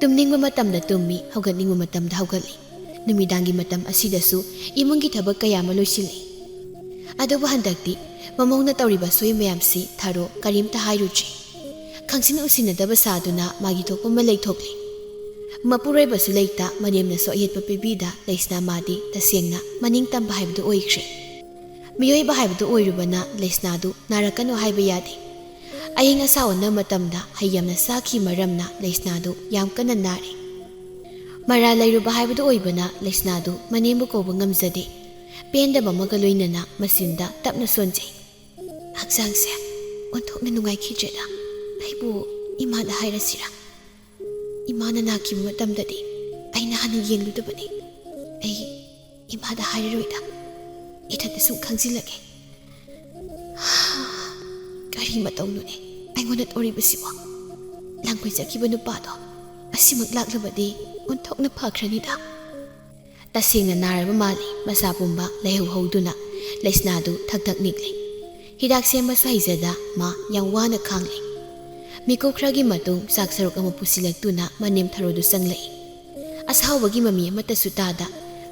ꯇꯨꯝꯅꯤꯡꯕ ꯃꯇꯝꯗ ꯇꯨꯝꯃꯤ, ꯍꯧꯒꯠꯅꯤꯡꯕ ꯃꯇꯝꯗ ꯍꯧꯒꯠꯂꯤ꯫ ꯅꯨꯃꯤꯗꯥꯡꯒꯤ ꯃꯇꯝ ꯑꯁꯤꯗꯁꯨ ꯏꯃꯨꯡꯒꯤ ꯊꯕꯛ ꯀꯌꯥ ꯑꯃ ꯂꯣꯏꯁꯤꯜꯂꯤ꯫ ꯑꯗꯨꯕꯨ ꯍꯟꯗꯛꯇꯤ ꯃꯃꯧꯅ ꯇꯧꯔꯤꯕ ꯑꯁꯣꯏ ꯃꯌꯥꯝꯁꯤ ꯊꯔꯣ ꯀꯔꯤꯝꯇ ꯍꯥꯏꯔꯨꯗ꯭ꯔꯦ꯫ ꯈꯪꯁꯤꯟ ꯎꯁꯤꯟꯅꯗꯕ ꯁꯥꯗꯨꯅ ꯃꯥꯒꯤ ꯊꯣꯛꯄ ꯑꯃ ꯂꯩꯊꯣꯛꯂꯤ꯫ ꯃꯄꯨꯔꯣꯏꯕꯁꯨ ꯂꯩꯇ, ꯃꯅꯦꯝꯅꯁꯨ ꯑꯌꯦꯠꯄ ꯄꯤꯕꯤꯗ ꯂꯩꯁꯅꯥ ꯃꯥꯗꯤ ꯇꯁꯦꯡꯅ ꯃꯅꯤꯡ ꯇꯝꯕ ꯍꯥꯏꯕꯗꯨ ꯑꯣꯏꯈ꯭ꯔꯦ꯫ ꯃꯤꯑꯣꯏꯕ ꯍꯥꯏꯕꯗꯨ ꯑꯣꯏꯔꯨꯕꯅ ꯂꯩꯁꯅꯥꯗꯨ ꯅꯥꯔꯛꯀꯅꯨ ꯍꯥꯏꯕ ꯌꯥꯗꯦ꯫ ꯑꯏꯪ ꯑꯁꯥ ꯑꯣꯟꯅꯕ ꯃꯇꯝꯗ ꯍꯩ ꯌꯥꯝꯅ ꯆꯥꯈꯤ ꯃꯔꯝꯅ ꯂꯩꯁꯅꯥꯗꯨ ꯌꯥꯝ ꯀꯟꯅ ꯅꯥꯔꯦ꯫ ꯃꯔꯥ ꯂꯩꯔꯨꯕ ꯍꯥꯏꯕꯗꯨ ꯑꯣꯏꯕꯅ ꯂꯩꯁꯅꯥꯗꯨ ꯃꯅꯦꯝꯕꯨ ꯀꯧꯕ ꯉꯝꯖꯗꯦ꯫ ꯄꯦꯟꯗꯕ ꯑꯃꯒ ꯂꯣꯏꯅꯅ ꯃꯆꯤꯟꯗ ꯇꯞꯅ ꯁꯣꯟꯖꯩ꯫ "ꯍꯛꯆꯥꯡꯁꯦ ꯑꯣꯟꯊꯣꯛꯅ ꯅꯨꯡꯉꯥꯏꯈꯤꯗ꯭ꯔꯦꯗ꯫ ꯑꯩꯕꯨ ꯏꯃꯥꯗ ꯍꯥꯏꯔꯁꯤꯔꯥ? ꯏꯃꯥꯅ ꯅꯥꯈꯤꯕ ꯃꯇꯝꯗꯗꯤ ꯑꯩꯅ ꯍꯥꯟꯅ ꯌꯦꯡꯂꯨꯗꯕꯅꯤ꯫ ꯑꯩ ꯏꯃꯥꯗ ꯍꯥꯏꯔꯔꯣꯏꯗ, ꯏꯊꯟꯇ ꯁꯨꯝ ꯈꯪꯖꯤꯜꯂꯒꯦ꯫" "ꯀꯔꯤ ꯃꯇꯧꯅꯣꯅꯦ? ꯑꯩꯉꯣꯟꯗ ꯇꯧꯔꯤꯕꯁꯤꯕꯣ? ꯂꯥꯡꯕꯩ ꯆꯠꯈꯤꯕ ꯅꯨꯄꯥꯗꯣ ꯑꯁꯤꯃꯛ ꯂꯥꯛꯂꯕꯗꯤ ꯑꯣꯟꯊꯣꯛꯅ ꯐꯈ꯭ꯔꯅꯤꯗ꯫ ꯇꯁꯦꯡꯅ ꯅꯥꯔꯕ ꯃꯥꯜꯂꯤ꯫ ꯃꯆꯥ ꯄꯨꯝꯕ ꯂꯩꯍꯧꯍꯧꯗꯨꯅ ꯂꯩꯁꯅꯥꯗꯨ ꯊꯛ ꯊꯛ ꯅꯤꯛꯂꯤ꯫ ꯍꯤꯗꯥꯛ ꯁꯦꯝꯕ ꯁꯥꯏꯖꯗ ꯃꯥ ꯌꯥꯝ ꯋꯥꯅ ꯈꯥꯡꯂꯤ꯫ ꯃꯤꯀꯨꯞ ꯈꯔꯒꯤ ꯃꯇꯨꯡ ꯆꯥꯛ ꯁꯔꯨꯛ ꯑꯃ ꯄꯨꯁꯤꯜꯂꯛꯇꯨꯅ ꯃꯅꯦꯝ ꯊꯔꯣꯗꯨ ꯆꯪꯂꯛꯏ꯫ ꯑꯁꯥꯎꯕꯒꯤ ꯃꯃꯤ ꯑꯃꯠꯇꯁꯨ ꯇꯥꯗ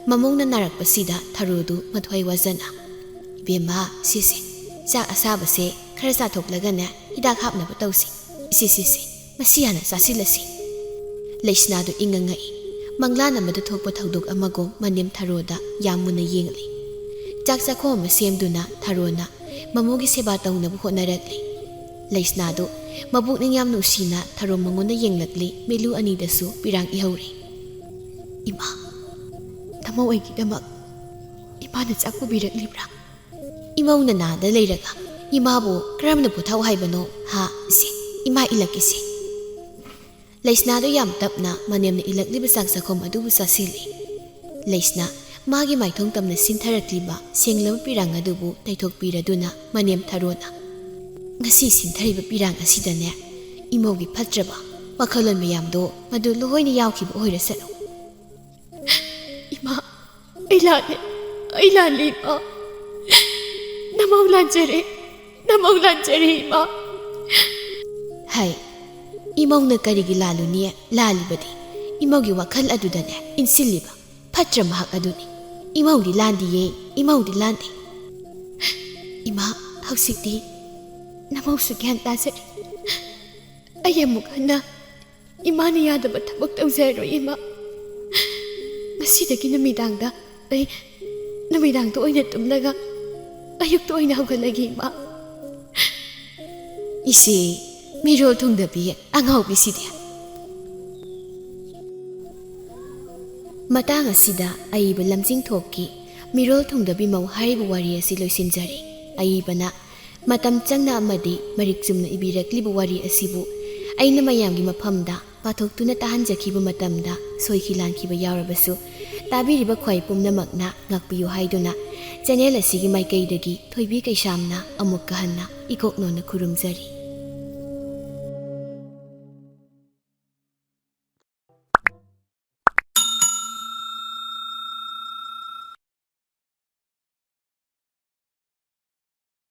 ꯃꯃꯧꯅ ꯅꯥꯔꯛꯄꯁꯤꯗ ꯊꯔꯣꯗꯨ ꯃꯊ꯭ꯋꯥꯏ ꯋꯥꯖꯅ, "ꯏꯕꯦꯝꯃ, ꯁꯤꯁꯦ, ꯆꯥꯛ ꯑꯁꯥꯕꯁꯦ ꯈꯔ ꯆꯥꯊꯣꯛꯂꯒꯅꯦ ꯍꯤꯗꯥꯛ ꯍꯥꯞꯅꯕ ꯇꯧꯁꯤ꯫ ꯁꯤꯁꯤꯁꯦ, ꯃꯁꯤ ꯍꯥꯟꯅ ꯆꯥꯁꯤꯜꯂꯁꯤ"꯫ ꯂꯩꯁꯅꯥꯗꯨ ꯏꯪꯉꯪꯉꯛꯏ꯫ ꯃꯪꯂꯥꯟ ꯑꯃꯗ ꯊꯣꯛꯄ ꯊꯧꯗꯣꯛ ꯑꯃꯒꯨꯝ ꯃꯅꯦꯝ ꯊꯔꯣꯗ ꯌꯥꯝ ꯃꯨꯟꯅ ꯌꯦꯡꯂꯤ꯫ ꯆꯥꯛ ꯆꯥꯛꯈꯣꯝ ꯑꯃ ꯁꯦꯝꯗꯨꯅ ꯊꯔꯣꯅ ꯃꯃꯧꯒꯤ ꯁꯦꯕꯥ ꯇꯧꯅꯕ ꯍꯣꯠꯅꯔꯛꯂꯤ꯫ ꯂꯩꯁꯅꯥꯗꯨ ꯃꯕꯨꯛꯅꯤꯡ ꯌꯥꯝ ꯅꯨꯡꯁꯤꯅ ꯊꯔꯣ ꯃꯉꯣꯟꯗ ꯌꯦꯡꯂꯛꯂꯤ꯫ ꯃꯤꯠꯂꯨ ꯑꯅꯤꯗꯁꯨ ꯄꯤꯔꯥꯡ ꯏꯍꯧꯔꯤ꯫ "ꯏꯃꯥ, ꯅꯃꯧ ꯑꯩꯒꯤꯗꯃꯛ ꯏꯃꯥꯅ ꯆꯥꯛ ꯄꯨꯕꯤꯔꯛꯂꯤꯕ꯭ꯔꯥ? ꯏꯃꯧ ꯅꯅꯥꯗ ꯂꯩꯔꯒ ꯏꯃꯥꯕꯨ ꯀꯔꯝꯅ ꯄꯣꯊꯥꯎ ꯍꯥꯏꯕꯅꯣ, ꯍꯥ? ꯁꯦ, ꯏꯃꯥ ꯏꯜꯂꯛꯀꯦꯁꯦ"꯫ ꯂꯩꯁꯅꯥꯗꯨ ꯌꯥꯝ ꯇꯞꯅ ꯃꯅꯦꯝꯅ ꯏꯜꯂꯛꯂꯤꯕ ꯆꯥꯛ ꯆꯥꯛꯈꯣꯝ ꯑꯗꯨꯕꯨ ꯆꯥꯁꯤꯜꯂꯤ꯫ ꯂꯩꯁꯅꯥ ꯃꯥꯒꯤ ꯃꯥꯏꯊꯣꯡ ꯇꯝꯅ ꯁꯤꯟꯊꯔꯛꯂꯤꯕ ꯁꯦꯡꯂꯕ ꯄꯤꯔꯥꯡ ꯑꯗꯨꯕꯨ ꯇꯩꯊꯣꯛꯄꯤꯔꯗꯨꯅ ꯃꯅꯦꯝ ꯊꯔꯣꯅ, "ꯉꯁꯤ ꯁꯤꯟꯊꯔꯤꯕ ꯄꯤꯔꯥꯡ ꯑꯁꯤꯗꯅꯦ, ꯏꯃꯧꯒꯤ ꯐꯠꯇ꯭ꯔꯕ ꯋꯥꯈꯜꯂꯣꯟ ꯃꯌꯥꯝꯗꯣ ꯃꯗꯨ ꯂꯣꯏꯅ ꯌꯥꯎꯈꯤꯕ ꯑꯣꯏꯔꯁꯅꯨ"꯫ "ꯏꯃꯥ, ꯑꯩ ꯂꯥꯜꯂꯦ, ꯑꯩ ꯂꯥꯜꯂꯦ ꯏꯃꯥ꯫ ꯅꯃꯧ ꯂꯥꯟꯖꯔꯦ, ꯅꯃꯧ ꯂꯥꯟꯖꯔꯦ ꯏꯃꯥ"꯫ ꯍꯥꯏ, ꯏꯃꯧꯅ ꯀꯔꯤꯒꯤ ꯂꯥꯜꯂꯨꯅꯤ? ꯂꯥꯜꯂꯤꯕꯗꯤ ꯏꯃꯧꯒꯤ ꯋꯥꯈꯜ ꯑꯗꯨꯗꯅꯦ ꯏꯟꯁꯤꯜꯂꯤꯕ ꯐꯠꯇ꯭ꯔ ꯃꯍꯥꯛ ꯑꯗꯨꯅꯤ꯫ ꯏꯃꯧꯗꯤ ꯂꯥꯟꯗꯤꯌꯦ, ꯏꯃꯧꯗꯤ ꯂꯥꯟꯗꯦ꯫ "ꯏꯃꯥ, ꯍꯧꯖꯤꯛꯇꯤ ꯅꯃꯧꯁꯨ ꯒ꯭ꯌꯥꯟ ꯇꯥꯖꯔꯦ꯫ ꯑꯩ ꯑꯃꯨꯛ ꯍꯟꯅ ꯏꯃꯥꯅ ꯌꯥꯗꯕ ꯊꯕꯛ ꯇꯧꯖꯔꯔꯣꯏ ꯏꯃꯥ꯫ ꯉꯁꯤꯗꯒꯤ ꯅꯨꯃꯤꯗꯥꯡꯗ ꯑꯩ ꯅꯨꯃꯤꯗꯥꯡꯗ ꯑꯣꯏꯅ ꯇꯨꯝꯂꯒ ꯑꯌꯨꯛꯇ ꯑꯣꯏꯅ ꯍꯧꯒꯠꯂꯒꯦ ꯏꯃꯥ"꯫ ꯏꯆꯦ, ꯃꯤꯔꯣꯜ ꯊꯨꯡꯗꯕꯤ ꯑꯉꯥꯎꯕꯤꯁꯤꯗꯤ꯫ ꯃꯇꯥꯡ ꯑꯁꯤꯗ ꯑꯏꯕ ꯂꯝꯖꯤꯡꯊꯣꯛꯀꯤ ꯃꯤꯔꯣꯜ ꯊꯨꯡꯗꯕꯤ ꯃꯧ ꯍꯥꯏꯔꯤꯕ ꯋꯥꯔꯤ ꯑꯁꯤ ꯂꯣꯏꯁꯤꯟꯖꯔꯦ꯫ ꯑꯏꯕꯅ ꯃꯇꯝ ꯆꯪꯅ ꯑꯃꯗꯤ ꯃꯔꯤꯛ ꯆꯨꯝꯅ ꯏꯕꯤꯔꯛꯂꯤꯕ ꯋꯥꯔꯤ ꯑꯁꯤꯕꯨ ꯑꯩꯅ ꯃꯌꯥꯝꯒꯤ ꯃꯐꯝꯗ ꯄꯥꯊꯣꯛꯇꯨꯅ ꯇꯥꯍꯟꯖꯈꯤꯕ ꯃꯇꯝꯗ ꯁꯣꯏꯈꯤ ꯂꯥꯟꯈꯤꯕ ꯌꯥꯎꯔꯕꯁꯨ, ꯇꯥꯕꯤꯔꯤꯕ ꯈ꯭ꯋꯥꯏ ꯄꯨꯝꯅꯃꯛꯅ ꯉꯥꯛꯄꯤꯌꯨ ꯍꯥꯏꯗꯨꯅ ꯆꯦꯅꯦꯜ ꯑꯁꯤꯒꯤ ꯃꯥꯏꯀꯩꯗꯒꯤ ꯊꯣꯏꯕꯤ ꯀꯩꯁꯥꯝꯅ ꯑꯃꯨꯛꯀ ꯍꯟꯅ ꯏꯀꯣꯛꯅꯣꯟꯅ ꯈꯨꯔꯨꯝꯖꯔꯤ꯫